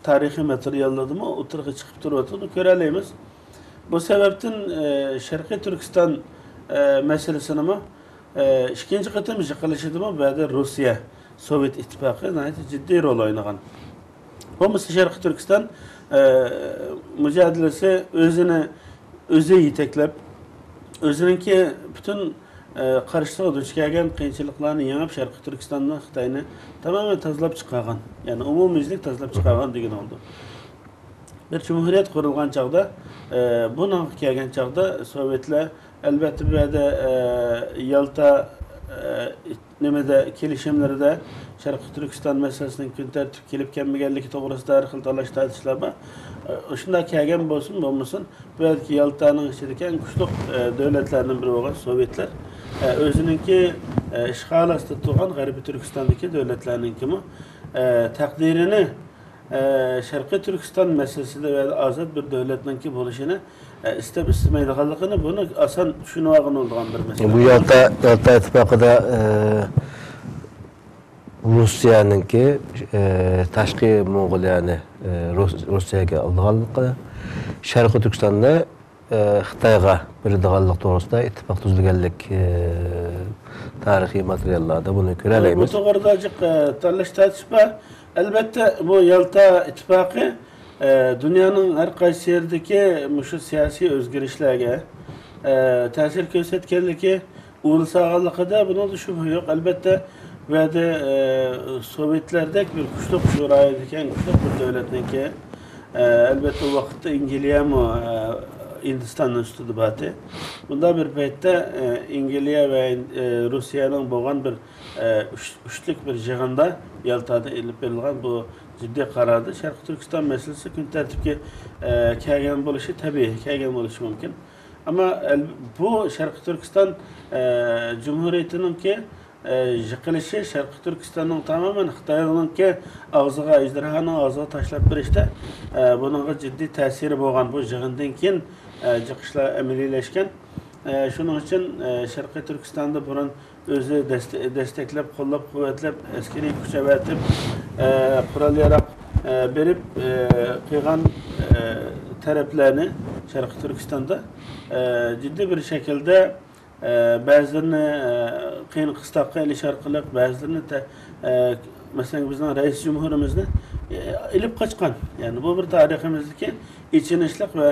تارىخىي ماتېرىياللاردىمۇ ئوتتۇرىغا چىقىپ تۇرۇۋاتىدۇ، كۆرەلەيمىز. بۇ سەۋەبتىن، ئە، شەرقىي تۈركىستان، ئە، مەسىلىسىنىمۇ، ئە، ئىككىنچى قېتىم يىقىلىشىدىمۇ بۇ يەردە روسىيە، سوۋېت ئىتتىپاقى ناھايىتى جىددىي رول ئوينىغان. بولمىسا شەرقىي تۈركىستان، ئە، مۇجادىلىسى ئۆزىنى ئۆزى يېتەكلەپ، ئۆزىنىڭكى پۈتۈن، ئە، قارشىسىغا دۇچ كەلگەن قىيىنچىلىقلارنى يېڭىپ، شەرقىي تۈركىستاننى، خىتاينى تامامەن تازىلاپ چىقارغان. يەنى ئومۇميۈزلۈك تازىلاپ چىقارغان دېگىنى بولىدۇ. بىر جۇمھۇرىيەت قۇرۇلغان چاغدا، ئە، بۇنىڭغا كەلگەن چاغدا سوۋېتلار، ئەلۋەتتە، بۇ يەردە، ئە، يالتا، ئە، نېمىدە، كېلىشىملىرىدە شەرقىي تۈركىستان مەسىلىسىنىڭ كۈن تەرتىپكە كېلىپ كەلمىگەنلىكى توغرىسىدا ھەر خىل تالاش-تارتىشلار بار. ئە، شۇنداق كەلگەن بولسۇن، بولمىسۇن، بۇ يەردىكى يالتانىڭ ئىچىدىكى ئەڭ كۈچلۈك، ئە، دۆلەتلەرنىڭ بىرى بولغان سوۋېتلار، ئە، ئۆزىنىڭكى، ئە، ئىشغال ئاستىدا تۇرغان غەربىي تۈركىستاندىكى دۆلەتلەرنىڭكىمۇ، ئە، تەقدىرىنى، ئە، شەرقىي تۈركىستان مەسىلىسىدە ۋە ئازاد بىر دۆلەتنىڭكى بولۇشىنى، ئە، ئىستەپ ئىستىمەيدىغانلىقىنى بۇنى ئاسان چۈشىنىۋالغىلى بولىدىغان بىر مەسىلە. بۇ يالتا، يالتا ئىتتىپاقىدا، ئە، روسىيەنىڭكى، ئە، تاشقى موڭغۇلىيەنى، ئە، روس-، روسىيەگە ئالىدىغانلىقى، شەرقىي تۈركىستاننى، ئە، خىتايغا بېرىدىغانلىق توغرىسىدا ئىتتىپاق تۈزۈلگەنلىك، ئە، تارىخىي ماتېرىياللاردا بۇنى بۇ كۆرەلەيمىز. توغرىدا جىق، ئە، تاللاش تارتىش بار. ئەلۋەتتە، بۇ يالتا ئىتتىپاقى، ئە، دۇنيانىڭ ھەر قايسى يېرىدىكى مۇشۇ سىياسىي ئۆزگىرىشلەرگە، ئە، تەسىر كۆرسەتكەنلىكى، ئۇل سالغانلىقىدا بۇنىڭدا شۈبھە يوق. ئەلۋەتتە، بۇ يەردە، ئە، سوۋېتلەردەك بىر كۈچلۈك شورا ئىدىكەن، كۈچلۈك بىر دۆلەتنىڭكى. ئە، ئەلۋەتتە، ئۇ ۋاقىتتا ئىنگلىيەمۇ، ئە، ھىندىستاننىڭ ئۈستىدە بارتى. بۇنداق بىر پەيتتە، ئە، ئىنگلىيە ۋە، ئە، روسىيەنىڭ بولغان بىر، ئە، ئۈچ-، ئۈچلۈك بىر يىغىندا يالتادا ئېلىپ بېرىلغان بۇ جىددىي قاراردا شەرقىي تۈركىستان مەسىلىسى كۈن تەرتىپكە، ئە، كەلگەن بولۇشى تەبىئىي، كەلگەن بولۇشى مۇمكىن. ئەمما ئەل-، بۇ شەرقىي تۈركىستان، ئە، جۇمھۇرىيىتىنىڭكى، ئە، يىقىلىشى شەرقىي تۈركىستاننىڭ تامامەن خىتاينىڭكى ئاغزىغا، ئەجدىھانىڭ ئاغزىغا تاشلاپ بېرىشتە، ئە، بۇنىڭغا جىددىي تەسىرى بولغان. بۇ يىغىندىن كېيىن، ئە، جىق ئىشلار ئەمەلىيلەشكەن. ئە، شۇنىڭ ئۈچۈن، ئە، شەرقىي تۈركىستاندا بۇرۇن ئۆزى دەستە-، دەستەكلەپ، قوللاپ-قۇۋۋەتلەپ، ئەسكىرىي كۈچ ئەۋەتىپ، ئە، قورال-ياراغ، ئە، بېرىپ، ئە، قىلغان، ئە، تەرەپلەرنى شەرقىي تۈركىستاندا، ئە، جىددىي بىر شەكىلدە، ئە، بەزىلىرىنى، ئە، قىيىن-قىستاققا ئېلىش ئارقىلىق، بەزىلىرىنى تە-، ئە، مەسىلەن، بىزنىڭ رەئىس جۇمھۇرىمىزنى، ئە، ئېلىپ قاچقان. يەنى بۇ بىر تارىخىمىزدىكى ئېچىنىشلىق ۋە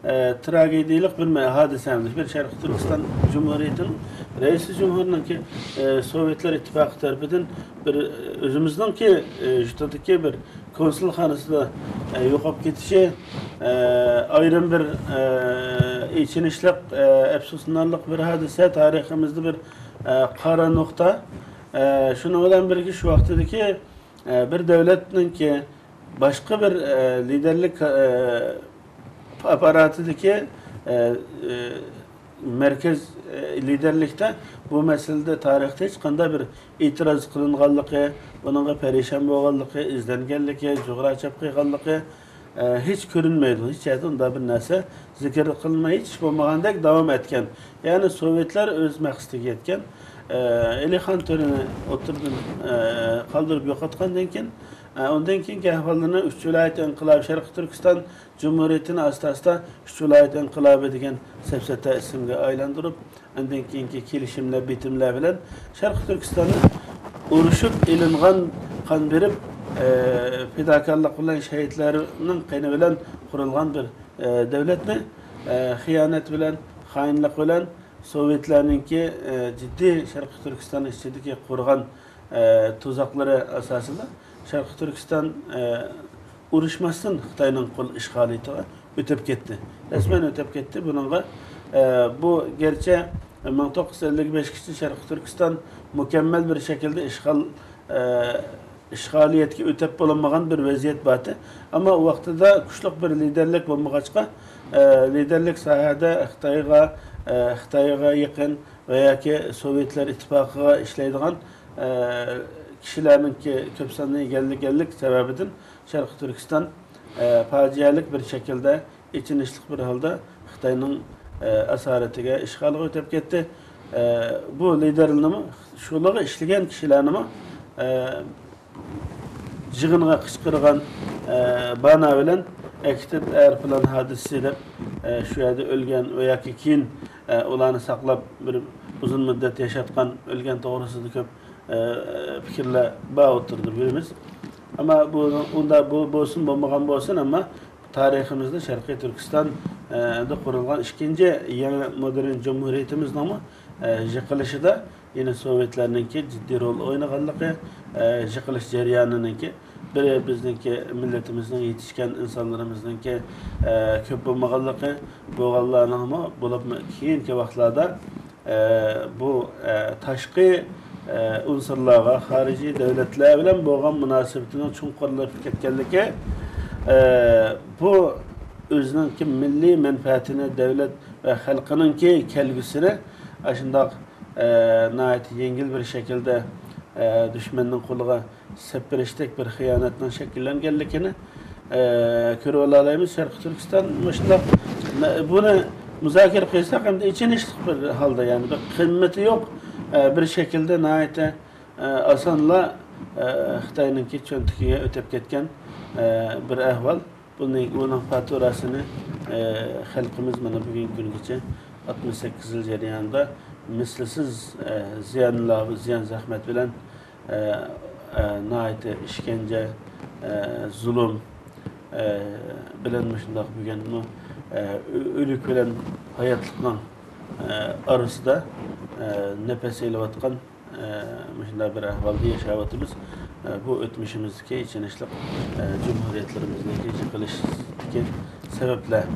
ئە، تراگېدىيەلىك بىر مە-، ھادىسە ئەمەس. بىر شەرقىي تۈركىستان جۇمھۇرىيىتىنىڭ رەئىسى جۇمھۇرىنىڭكى، ئە، سوۋېتلار ئىتتىپاقى تەرىپىدىن بىر، ئە، ئۆزىمىزنىڭكى، ئە، يۇرتىدىكى بىر كونسۇلخانىسىدا، ئە، يوقاپ كېتىشى، ئە، ئايرىم بىر، ئە، ئېچىنىشلىق، ئە، ئەپسۇسلىنارلىق بىر ھادىسە، تارىخىمىزدا بىر، ئە، قارا نۇقتا. ئە، شۇنىڭ بىلەن بىرگە شۇ ۋاقتىدىكى، ئە، بىر دۆلەتنىڭكى باشقا بىر، ئە، لىدەرلىك، ئە، ئاپپاراتىدىكى، ئە، ئە، مەركەز، ئە، لىدەرلىكتە بۇ مەسىلىدە تارىختا ھېچقانداق بىر ئېتىراز قىلىنغانلىقى، بۇنىڭغا پەرىشان بولغانلىقى، ئىزدەنگەنلىكى، جۇغرا چاپ قىلغانلىقى، ئە، ھېچ كۆرۈنمەيدۇ. ھېچ يەردە ئۇنداق بىر نەرسە زىكىر قىلىنماي، ھېچ بولمىغاندەك داۋام ئەتكەن. يەنى سوۋېتلار ئۆز مەقسىتىگە يەتكەن. ئە، ئەلىخان تۆرىنى ئوتتۇرىدىن، ئە، قالدۇرۇپ يوقاتقاندىن كېيىن، ئە، ئۇندىن كېيىنكى ئەھۋاللىرىنى ئۈچ ۋىلايەت ئىنقىلابى، شەرقىي تۈركىستان جۇمھۇرىيىتىنى ئاستا-ئاستا ئۈچ ۋىلايەت ئىنقىلابى دېگەن سەپسەتە ئىسىمگە ئايلاندۇرۇپ، ئاندىن كېيىنكى كېلىشىملەر، بېتىملەر بىلەن شەرقىي تۈركىستاننى ئۇرۇشۇپ ئېلىنغان، قان بېرىپ، ئە، پىداكارلىق بىلەن شەھىدلەرنىڭ قېنى بىلەن قۇرۇلغان بىر، ئە، دۆلەتنى، ئە، خىيانەت بىلەن، خائىنلىق بىلەن سوۋېتلارنىڭكى، ئە، جىددىي شەرقىي تۈركىستان ئىچىدىكى قۇرغان، ئە، تۇزاقلىرى ئاساسىدا شەرقىي تۈركىستان، ئە، ئۇرۇشماستىن خىتاينىڭ قول ئىشغالىيىتىغا ئۆتۈپ كەتتى. رەسمەن ئۆتۈپ كەتتى. بۇنىڭغا، ئە، بۇ گەرچە مىڭ توققۇز يۈز ئەللىك بەشكىچە شەرقىي تۈركىستان مۇكەممەل بىر شەكىلدە ئىشغال، ئە، ئىشغالىيەتكە ئۆتەپ بولۇنمىغان بىر ۋەزىيەت بارتى. ئەمما ئۇ ۋاقتىدا كۈچلۈك بىر لىدەرلىك بولمىغاچقا، ئە، لىدەرلىك ساھەدە خىتايغا، ئە، خىتايغا يېقىن ۋە ياكى سوۋېتلار ئىتتىپاقىغا ئىشلەيدىغان، ئە، كىشىلەرنىڭكى كۆپ ساننى ئىگىلىگەنلىك سەۋەبىدىن شەرقىي تۈركىستان، ئە، پاجىئەلىك بىر شەكىلدە، ئېچىنىشلىق بىر ھالدا خىتاينىڭ، ئە، ئاسارىتىگە، ئىشغالىغا ئۆتۈپ كەتتى. ئە، بۇ لىدېرلىرىمۇ، شۇلارغا ئىشلىگەن كىشىلەرنىمۇ، ئە، يىغىنغا قىچقىرغان، ئە، بانا بىلەن ئەكېتىپ، ئەيروپىلان ھادىسىسى دەپ، ئە، شۇ يەردە ئۆلگەن ۋە ياكى كېيىن، ئە، ئۇلارنى ساقلاپ، بىر ئۇزۇن مۇددەت ياشاتقان، ئۆلگەن توغرىسىدا كۆپ، ئە، پىكىرلەر بار ئوتتۇرىدا بىلىمىز. ئەمما بۇ، ئۇنداق بۇ بولسۇن، بولمىغان بولسۇن، ئەمما تارىخىمىزدا شەرقىي تۈركىستان، ئە، دا قۇرۇلغان ئىككىنچى يېڭى مودېرن جۇمھۇرىيىتىمىزنىڭمۇ، ئە، يىقىلىشىدا يەنە سوۋېتلارنىڭكى جىددىي رول ئوينىغانلىقى، ئە، يىقىلىش جەريانىنىڭكى بىرى بىزنىڭكى مىللىتىمىزنىڭ، يېتىشكەن ئىنسانلىرىمىزنىڭكى، ئە، كۆپ بولمىغانلىقى، بولغانلارنىڭمۇ، بولۇپمۇ كېيىنكى ۋاقىتلاردا، ئە، بۇ، ئە، تاشقى، ئە، ئۇنسۇرلارغا، خارىجىي دۆلەتلەر بىلەن بولغان مۇناسىۋىتىنىڭ چوڭقۇرلىشىپ كەتكەنلىكى، ئە، بۇ ئۆزىنىڭكى مىللىي مەنپەئەتىنى، دۆلەت ۋە خەلقىنىڭكى كەلگۈسىنى ئاشۇنداق، ئە، ناھايىتى يەڭگىل بىر شەكىلدە، ئە، دۈشمەننىڭ قولىغا سېپىرىشتەك بىر خىيانەتنىڭ شەكىللەنگەنلىكىنى، ئە، كۆرۈۋالالايمىز. شەرقىي تۈركىستان مۇشۇنداق، بۇنى مۇزاكىرە قىلساق، ئەمدى ئېچىنىشلىق بىر ھالدا، يەنى بىر قىممىتى يوق، ئە، بىر شەكىلدە ناھايىتى، ئە، ئاسانلا، ئە، خىتاينىڭكى چۆنتىكىگە ئۆتۈپ كەتكەن، ئە، بىر ئەھۋال. بۇنى، بۇنىڭ فاتۇراسىنى، ئە، خەلقىمىز مانا بۈگۈنكى كۈنگىچە ئاتمىش سەككىز يىل جەريانىدا مىسلىسىز، ئە، زىيانلار، زىيان زەخمەت بىلەن، ئە، ئە، ناھايىتى ئىشكەنجە، ئە، زۇلۇم، ئە، بىلەن مۇشۇنداق بۈگۈنمۇ، ئە، ئۆ-، ئۆلۈك بىلەن ھاياتلىقنىڭ، ئە، ئارىسىدا، ئە، نەپەس ئېلىۋاتقان، ئە، مۇشۇنداق بىر ئەھۋالدا ياشاۋاتىمىز. ئە، بۇ ئۆتمۈشىمىزدىكى ئېچىنىشلىق، ئە، جۇمھۇرىيەتلىرىمىزنىڭكى يىقىلىشتىكى سەۋەبلەر،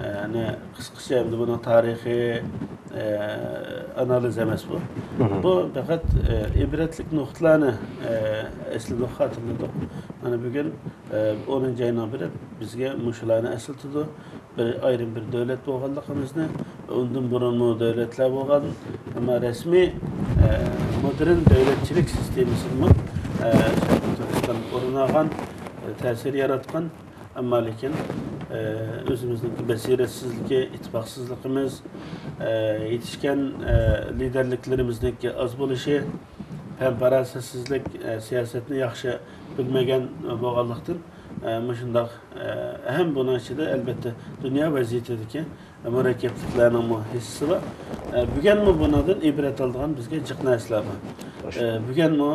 ئە، نى قىسقىچە ئەمدى بۇنىڭ تارىخىي، ئە، ئانالىز ئەمەس بۇ. مهم. بۇ پەقەت، ئە، ئىبرەتلىك نۇقتىلارنى، ئە، ئەسلىدۇق، خاتىرىلىدۇق. مانا بۈگۈن، ئە، ئونىنچى ئاينىڭ بىرى بىزگە مۇشۇلارنى ئەسلىتىدۇ. بىر ئايرىم بىر دۆلەت بولغانلىقىمىزنى، ئۇندىن بۇرۇنمۇ دۆلەتلەر بولغان، ئەمما رەسمىي، ئە، مودېرن دۆلەتچىلىك سىستېمىسىدىمۇ، ئە، شەرقىي تۈركىستان ئورۇن ئالغان، ئە، تەسىر ياراتقان، ئەمما لېكىن، ئە، ئۆزىمىزنىڭكى بەسىرەتسىزلىكى، ئىتتىپاقسىزلىقىمىز، ئە، يېتىشكەن، ئە، لىدېرلىكلىرىمىزنىڭكى ئاز بولۇشى، پەم-پاراسەتسىزلىك، ئە، سىياسەتنى ياخشى بىلمىگەن بولغانلىقتىن، ئە، مۇشۇنداق، ئە، ھەم بۇنىڭ ئىچىدە، ئەلۋەتتە، دۇنيا ۋەزىيىتىدىكى مۇرەككەپلىكلەرنىڭمۇ ھېسسىسى بار. ئە، بۈگۈنمۇ بۇنىڭدىن ئىبرەت ئالىدىغان بىزگە جىق نەرسىلەر بار. ئە، بۈگۈنمۇ،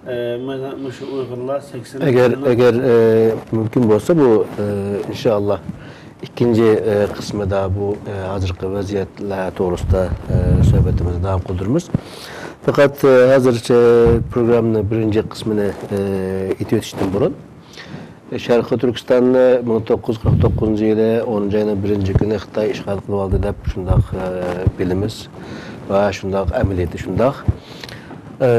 ئە، مانا مۇشۇ ئۇيغۇرلار سەكسەن ئەگەر، ئەگەر، ئە، مۇمكىن بولسا، بۇ، ئە، ئىنشائاللا، ئىككىنچى، ئە، قىسمىدا بۇ، ئە، ھازىرقى ۋەزىيەتلەر توغرىسىدا، ئە، سۆھبىتىمىزنى داۋام قىلدۇرىمىز. پەقەت، ئە، ھازىرچە پروگراممىنىڭ بىرىنچى قىسمىنى، ئە، ئېيتىۋېتىشتىن بۇرۇن، شەرقىي تۈركىستاننى مىڭ توققۇز يۈز قىرىق توققۇزىنچى يىلى ئونىنچى ئاينىڭ بىرىنچى كۈنى خىتاي ئىشغال قىلىۋالدى دەپ شۇنداق، ئە، بىلىمىز ۋە شۇنداق ئەمەلىيىتى شۇنداق. ئە،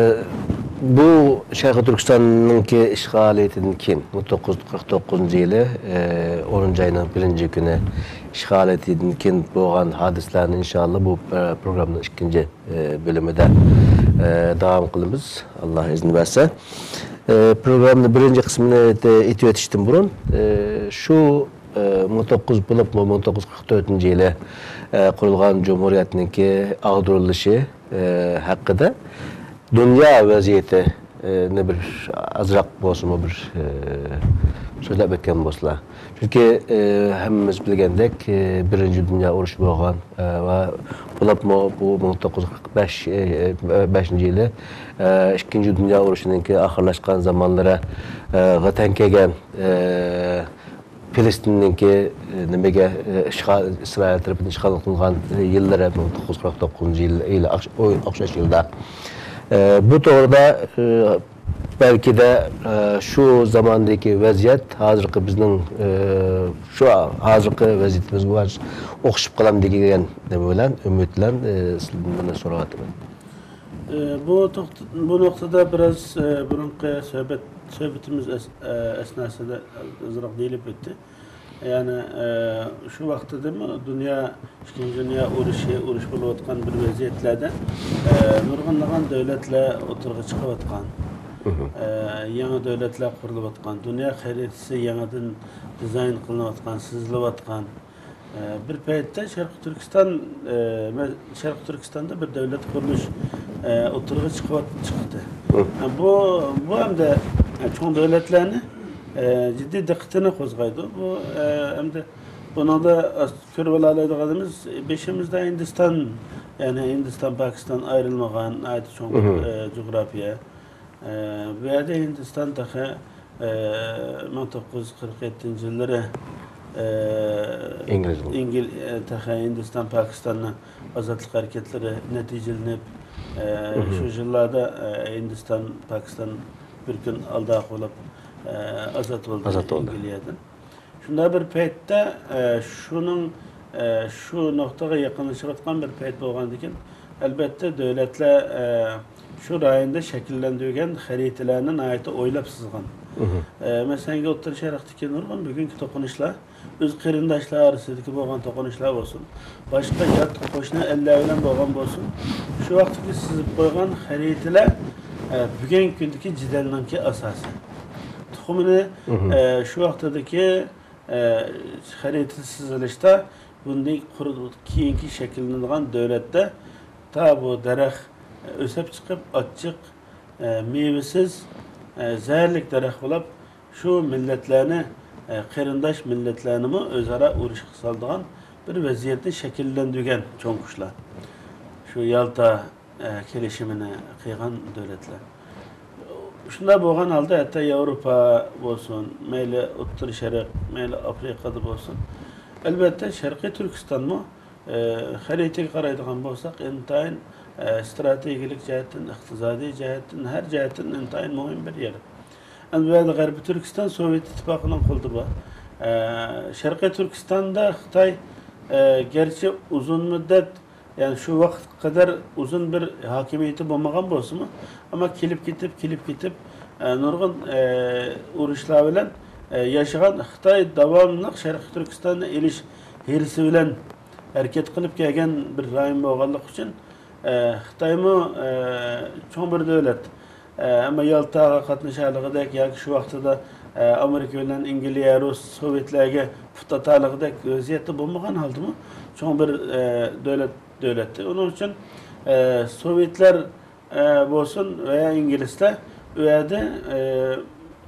بۇ شەرقىي تۈركىستاننىڭكى ئىشغالىيىتىدىن كېيىن، مىڭ توققۇز يۈز قىرىق توققۇزىنچى يىلى، ئە، ئونىنچى ئاينىڭ بىرىنچى كۈنى ئىشغالىيىتىدىن كېيىن بولغان ھادىسىلەرنى ئىنشائاللا بۇ، ئە، پروگراممىنىڭ ئىككىنچى، ئە، بۆلۈمىدە، ئە، داۋام قىلىمىز، ئاللا ئىزىن بەرسە. ئە، پروگراممىنىڭ بىرىنچى قىسمىنى ئېيتىۋېتىشتىن بۇرۇن، ئە، شۇ، ئە، مىڭ توققۇز يۈز، بولۇپمۇ مىڭ توققۇز يۈز قىرىق تۆتىنچى يىلى، ئە، قۇرۇلغان جۇمھۇرىيەتنىڭكى ئاغدۇرۇلۇشى، ئە، ھەققىدە دۇنيا ۋەزىيىتى، ئە، نى بىر ئازراق بولسىمۇ بىر، ئە، سۆزلەپ ئۆتكەن بولسىلا. چۈنكى، ئە، ھەممىمىز بىلگەندەك، ئە، بىرىنچى دۇنيا ئۇرۇشى بولغان، ئە، ۋە بولۇپمۇ بۇ مىڭ توققۇز يۈز قىرىق بەش، ئە، بەشىنچى يىلى، ئە، ئىككىنچى دۇنيا ئۇرۇشىنىڭكى ئاخىرلاشقان زامانلىرى، ئە، غا تەڭ كەلگەن، ئە، پىلىستىننىڭكى، ئە، نېمىگە، ئە، ئىشغال، ئىسرائىل تەرىپىدىن ئىشغال قىلىنغان يىللىرى، مىڭ توققۇز يۈز قىرىق توققۇزىنچى يىل، يىلى ئوخش-، ئوخشاش يىلدا. ئە، بۇ توغرىدا، ئە، بەلكىدە، ئە، شۇ زاماندىكى ۋەزىيەت ھازىرقى بىزنىڭ، ئە، شۇ ھازىرقى ۋەزىيىتىمىزگە ئوخشىشىپ قالامدۇ دېگەن نېمە بىلەن، ئۈمىد بىلەن، ئە، سىلەردىن بۇنى سوراۋاتىمەن. ئە، بۇ توقت-، بۇ نۇقتىدا بىراز، ئە، بۇرۇنقى سۆھبەت، سۆھبىتىمىز ئەس-، ئە، ئەسناسىدا ئازراق دېيىلىپ ئۆتتى. يەنى، ئە، شۇ ۋاقتىدىمۇ دۇنيا، ئىككىنچى دۇنيا ئۇرۇشى، ئۇرۇش بولۇۋاتقان بىر ۋەزىيەتلەردە، ئە، نۇرغۇنلىغان دۆلەتلەر ئوتتۇرىغا چىقىۋاتقان. ئە، يېڭى دۆلەتلەر قۇرۇلۇۋاتقان. دۇنيا خەرىتىسى يېڭىدىن دىزاين قىلىنىۋاتقان، سىزىلىۋاتقان. ئە، بىر پەيتتە شەرقىي تۈركىستان، ئە، مە-، شەرقىي تۈركىستاندا بىر دۆلەت قۇرۇلۇش، ئە، ئوتتۇرىغا چىقىۋات-، چىقتى. ئە، بۇ، بۇ ھەمدە، ئە، چوڭ دۆلەتلەرنى، ئە، جىددىي دىققىتىنى قوزغايدۇ. بۇ، ئە، ھەمدە بۇنىڭدا ئاز-، كۆرۈپ ئالالايدىغىنىمىز، بېشىمىزدا ھىندىستان، يەنى ھىندىستان، پاكىستان ئايرىلمىغان ناھايىتى چوڭ، ئە، جۇغراپىيە. ئە، بۇ يەردە ھىندىستان تېخى، ئە، مىڭ توققۇز يۈز قىرىق يەتتىنچى يىللىرى، ئە، ئىنگلىز بولدى. ئىنگل-، ئە، تېخى ھىندىستان پاكىستاننىڭ ئازادلىق ھەرىكەتلىرى نەتىجىلىنىپ، ئە، شۇ يىللاردا، ئە، ھىندىستان، پاكىستان بىر كۈن ئالدىراق بولۇپ، ئە، ئازاد بولدى ئىنگلىيەدىن. شۇنداق بىر پەيتتە، ئە، شۇنىڭ، ئە، شۇ نۇقتىغا يېقىنلىشىۋاتقان بىر پەيت بولغاندىكىن، ئەلبەتتە، دۆلەتلەر، ئە، شۇ رايوندا شەكىللەندۈرگەن خەرىتىلەرنى ناھايىتى ئويلاپ سىزغان. ئە، مەسىلەن، ئوتتۇرا شەرقتىكى نۇرغۇن بۈگۈنكى توقۇنۇشلار، ئۆز قېرىنداشلار ئارىسىدىكى بولغان توقۇنۇشلار بولسۇن، باشقا يات قوشنا ئەللەر بىلەن بولغان بولسۇن، شۇ ۋاقىتتىكى سىزىپ قويغان خەرىتىلەر، ئە، بۈگۈنكى كۈندىكى جېدەلنىڭكى ئاساسى. تۇخۇمىنى، ئە، شۇ ۋاقتىدىكى، ئە، خەرىتە سىزىلىشتا بۇندىن قۇر-، كېيىنكى شەكىللىنىدىغان دۆلەتتە تا بۇ دەرەخ ئۆسۈپ چىقىپ، ئاچچىق، ئە، مېۋىسىز، ئە، زەھەرلىك دەرەخ بولۇپ، شۇ مىللەتلەرنى، ئە، قېرىنداش مىللەتلەرنىمۇ ئۆزئارا ئۇرۇشقا سالىدىغان بىر ۋەزىيەتنى شەكىللەندۈرگەن چوڭ كۈچلەر. شۇ يالتا، ئە، كېلىشىمىنى قىلغان دۆلەتلەر. شۇنداق بولغان ھالدا ھەتتا ياۋروپا بولسۇن، مەيلى ئوتتۇرا شەرق، مەيلى ئافرىقادا بولسۇن، ئەلۋەتتە، شەرقىي تۈركىستانمۇ، ئە، خەرىتىگە قارايدىغان بولساق، ئىنتايىن، ئە، ئىستراتېگىيەلىك جەھەتتىن، ئىقتىسادىي جەھەتتىن، ھەر جەھەتتىن ئىنتايىن مۇھىم بىر يەر. ئەمدى بۇ يەردە غەربىي تۈركىستان سوۋېت ئىتتىپاقىنىڭ قولىدا بار. ئە، شەرقىي تۈركىستاندا خىتاي، ئە، گەرچە ئۇزۇن مۇددەت، يەنى شۇ ۋاقىتقا قەدەر ئۇزۇن بىر ھاكىمىيىتى بولمىغان بولسىمۇ، ئەمما كېلىپ كېتىپ، كېلىپ كېتىپ، ئە، نۇرغۇن، ئە، ئۇرۇشلار بىلەن، ئە، ياشىغان خىتاي داۋاملىق شەرقىي تۈركىستاننى ئېلىش ھىرسى بىلەن ھەرىكەت قىلىپ كەلگەن بىر رايون بولغانلىقى ئۈچۈن، ئە، خىتايمۇ، ئە، چوڭ بىر دۆلەت. ئە، ئەمما يالتاغا قاتنىشالىغۇدەك ياكى شۇ ۋاقتىدا، ئە، ئامېرىكا بىلەن ئىنگلىيە، رۇس، سوۋېتلەرگە پۇت ئاتالىغۇدەك ۋەزىيەتتە بولمىغان ھالدىمۇ چوڭ بىر، ئە، دۆلەت، دۆلەتتى. ئۇنىڭ ئۈچۈن، ئە، سوۋېتلەر، ئە، بولسۇن ۋە يا ئىنگلىزلەر ئۇ يەردە، ئە،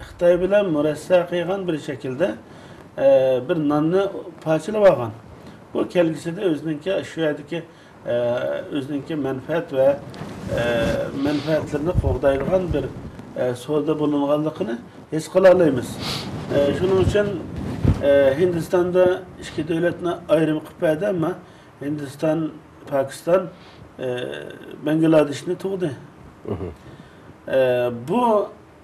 خىتاي بىلەن مۇرەسسە قىلغان بىر شەكىلدە، ئە، بىر ناننى پارچىلىۋالغان. بۇ كەلگۈسىدە ئۆزىنىڭكى شۇ يەردىكى ئە، ئۆزىنىڭكى مەنپەئەت ۋە، ئە، مەنپەئەتلىرىنى قوغدايدىغان بىر، ئە، سودا بولۇنغانلىقىنى ھېس قىلالايمىز. ئە، شۇنىڭ ئۈچۈن، ئە، ھىندىستاندا ئىككى دۆلەتنى ئايرىم قىلىپ بەردى، ئەمما ھىندىستان، پاكىستان، ئە، بەنگلادېشنى تۇغدى. ئە، بۇ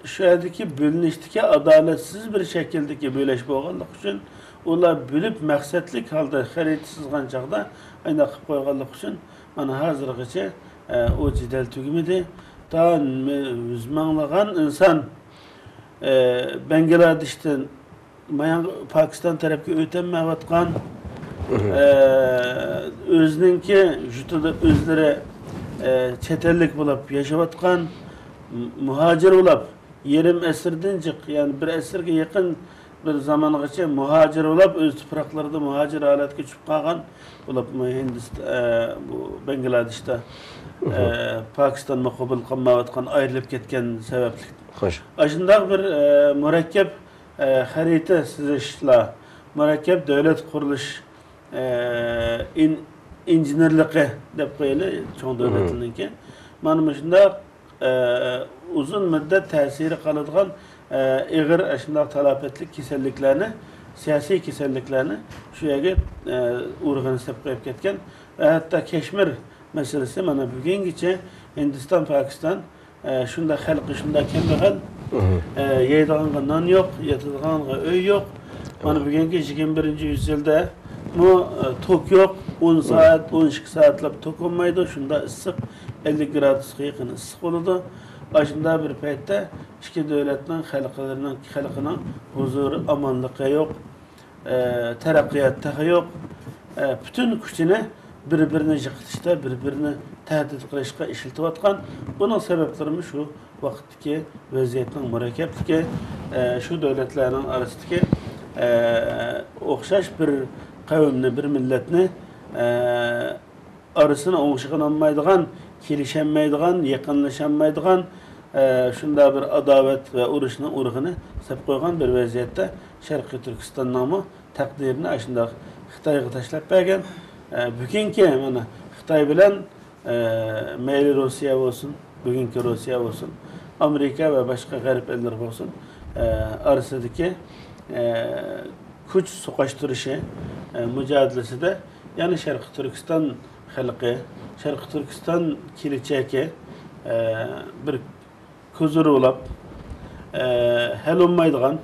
شۇ يەردىكى بۆلۈنۈشتىكى ئادالەتسىز بىر شەكىلدىكى بۆلۈش بولغانلىقى ئۈچۈن، ئۇلار بۆلۈپ مەقسەتلىك ھالدا خەرىتە سىزغان چاغدا ئاينداق قىلىپ قويغانلىقى ئۈچۈن، مانا ھازىرغىچە، ئە، ئۇ جېدەل تۈگىمىدى. تا مە-، يۈز مىڭلىغان ئىنسان، ئە، بەنگلادېشتىن مايان پاكىستان تەرەپكە ئۆتەلمەيۋاتقان، ئە، ئۆزىنىڭكى يۇرتىدا ئۆزلىرى، ئە، چەت ئەللىك بولۇپ ياشاۋاتقان، م-، مۇھاجىر بولۇپ، يېرىم ئەسىردىن جىق، يەنى بىر ئەسىرگە يېقىن بىر زامانغىچە مۇھاجىر بولۇپ، ئۆز تۇپراقلىرىدا مۇھاجىر ھالەتكە چۈشۈپ قالغان بولۇپمۇ ھىندىست-، ئە، بۇ بەنگلادېشتا، ئە، پاكىستانمۇ قوبۇل قىلمايۋاتقان، ئايرىلىپ كەتكەن سەۋەبلىك. خوش. ئاشۇنداق بىر، ئە، مۇرەككەپ، ئە، خەرىتە سىزىشلار، مۇرەككەپ دۆلەت قۇرۇلۇش، ئە، ئىن-، ئىنژېنېرلىقى دەپ قويايلى، چوڭ دۆلەتلەرنىڭكى. مانا مۇشۇنداق ئە، ئۇزۇن مۇددەت تەسىرى قالىدىغان، ئە، ئېغىر ئاشۇنداق تالاپەتلىك كېسەللىكلەرنى، سىياسىي كېسەللىكلەرنى شۇ يەرگە، ئە، ئۇرغىنى سېلىپ قويۇپ كەتكەن. ۋە ھەتتا كەشمىر مەسىلىسى مانا بۈگۈنگىچە ھىندىستان، پاكىستان، ئە، شۇنداق خەلقى شۇنداق كەمبەغەل، ئە، يەيدىغانغا نان يوق، ياتىدىغانغا ئۆي يوق. مانا بۈگۈنكى يىگىرمە بىرىنچى يۈزيىلدە بۇ، ئە، توك يوق، ئون سائەت، ئون ئىككى سائەتلەپ توك بولمايدۇ، شۇنداق ئىسسىق، ئەللىك گرادۇسقا يېقىن ئىسسىق بولىدۇ. ئاشۇنداق بىر پەيتتە ئىككى دۆلەتنىڭ خەلقلىرىنىڭ، خەلقىنىڭ ھۇزۇرى، ئامانلىقى يوق. ئە، تەرەققىيات تېخى يوق. ئە، پۈتۈن كۈچىنى بىر-بىرىنى يىقىتىشتا، بىر-بىرىنى تەھدىت قىلىشقا ئىشلىتىۋاتقان. بۇنىڭ سەۋەبلىرىمۇ شۇ ۋاقىتتىكى ۋەزىيەتنىڭ مۇرەككەپلىكى، ئە، شۇ دۆلەتلەرنىڭ ئارىسىدىكى، ئە، ئوخشاش بىر قەۋمنى، بىر مىللەتنى، ئە، ئارىسىنى ئوڭشىغىنالمايدىغان، كېلىشەلمەيدىغان، يېقىنلىشالمايدىغان، ئە، شۇنداق بىر ئاداۋەت ۋە ئۇرۇشنىڭ ئۇرۇقىنى سېلىپ قويغان بىر ۋەزىيەتتە شەرقىي تۈركىستاننىڭمۇ تەقدىرىنى ئاشۇنداق خىتايغا تاشلاپ بەرگەن. ئە، بۈگۈنكى مانا خىتاي بىلەن، ئە، مەيلى روسىيە بولسۇن، بۈگۈنكى روسىيە بولسۇن، ئامېرىكا ۋە باشقا غەرب ئەللىرى بولسۇن، ئە، ئارىسىدىكى، ئە، كۈچ سوقۇشتۇرۇشى، ئە، مۇجادىلىسىدە يەنە شەرقىي تۈركىستان خەلقى، شەرقىي تۈركىستان كېلىچەكى، ئە، بىر كۆزى رۇۋلاپ، ئە، ھەل بولمايدىغان،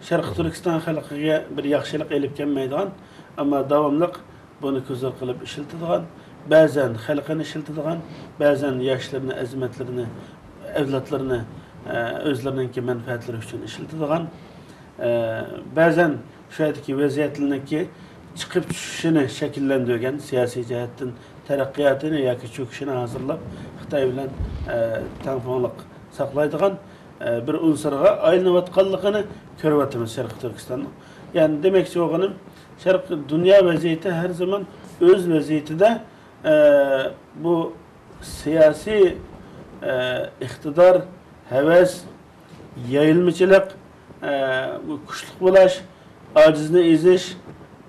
شەرقىي تۈركىستان خەلقىگە بىر ياخشىلىق ئېلىپ كەلمەيدىغان، ئەمما داۋاملىق بۇنى كۆزى قىلىپ ئىشلىتىدىغان، بەزەن خەلقىنى ئىشلىتىدىغان، بەزەن ياشلىرىنى، ئەزىمەتلىرىنى، ئەۋلادلىرىنى، ئە، ئۆزلىرىنىڭكى مەنپەئەتلىرى ئۈچۈن ئىشلىتىدىغان، ئە، بەزەن شۇ يەردىكى ۋەزىيەتلەرنىڭكى چىقىپ چۈشۈشىنى شەكىللەندۈرگەن، سىياسىي جەھەتتىن تەرەققىياتىنى ياكى چۆكۈشىنى ھازىرلاپ، خىتاي بىلەن، ئە، تەڭپۇڭلۇق ساقلايدىغان، ئە، بىر ئۇنسۇرغا ئايلىنىۋاتقانلىقىنى كۆرۈۋاتىمىز شەرقىي تۈركىستاننىڭ. يەنى دېمەكچى بولغىنىم، شەرقىي دۇنيا ۋەزىيىتى ھەر زامان ئۆز ۋەزىيىتىدە، ئە، بۇ سىياسىي، ئە، ئىقتىدار، ھەۋەس، يايىلمىچىلىق، ئە، بۇ كۈچلۈك بولاش، ئاجىزنى ئېزىش،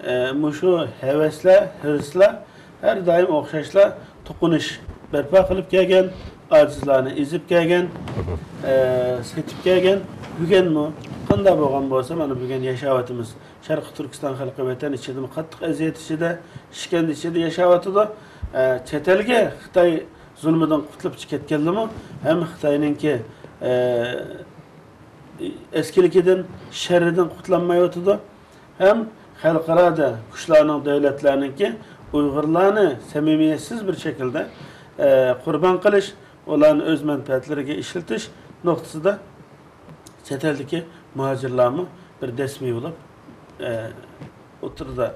ئە، مۇشۇ ھەۋەسلەر، ھىرسلار ھەر دائىم ئوخشاشلا توقۇنۇش بەرپا قىلىپ كەلگەن، ئاجىزلارنى ئېزىپ كەلگەن، ئە، سېتىپ كەلگەن. بۈگۈنمۇ قانداق بولغان بولسا، مانا بۈگۈن ياشاۋاتىمىز. شەرقىي تۈركىستان خەلقى ۋەتەن ئىچىدىمۇ قاتتىق ئەزىيەت ئىچىدە، ئىشكەنجە ئىچىدە ياشاۋاتىدۇ. ئە، چەت ئەلگە خىتاي زۇلمىدىن قۇتۇلۇپ كەتكەنلىمۇ ھەم خىتاينىڭكى، ئە، ئەسكىلىكىدىن، شەررىدىن قۇتۇلالمايۋاتىدۇ. ھەم خەلقئارادا كۈچلەرنىڭ، دۆلەتلەرنىڭكى ئۇيغۇرلارنى سەمىمىيەتسىز بىر شەكىلدە، ئە، قۇربان قىلىش، ئۇلارنى ئۆز مەنپەئەتلىرىگە ئىشلىتىش نۇقتىسىدا چەت ئەلدىكى مۇھاجىرلارمۇ بىر دەسمى بولۇپ، ئە، ئوتتۇرىدا،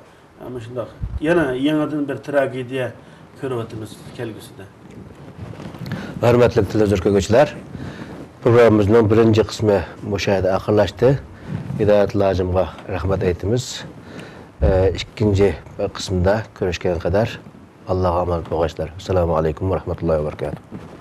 ئە، مۇشۇنداق يەنە يېڭىدىن بىر تراگېدىيە كۆرۈۋاتىمىز كەلگۈسىدە. ھۆرمەتلىك تېلېۋىزور كۆرگۈچىلەر، پروگراممىمىزنىڭ بىرىنچى قىسمى مۇشۇ يەردە ئاخىرلاشتى. ھىدايەتۇللا ھاجىمغا رەھمەت ئېيتىمىز. ئە، ئىككىنچى قىسىمدا كۆرۈشكەنگە قەدەر ئاللاغا ئامانەت بولغايسىلەر. ئەسسالامۇ ئەلەيكۇم ۋە رەھمەتۇللاھى ۋە بەرىكاتۇھ.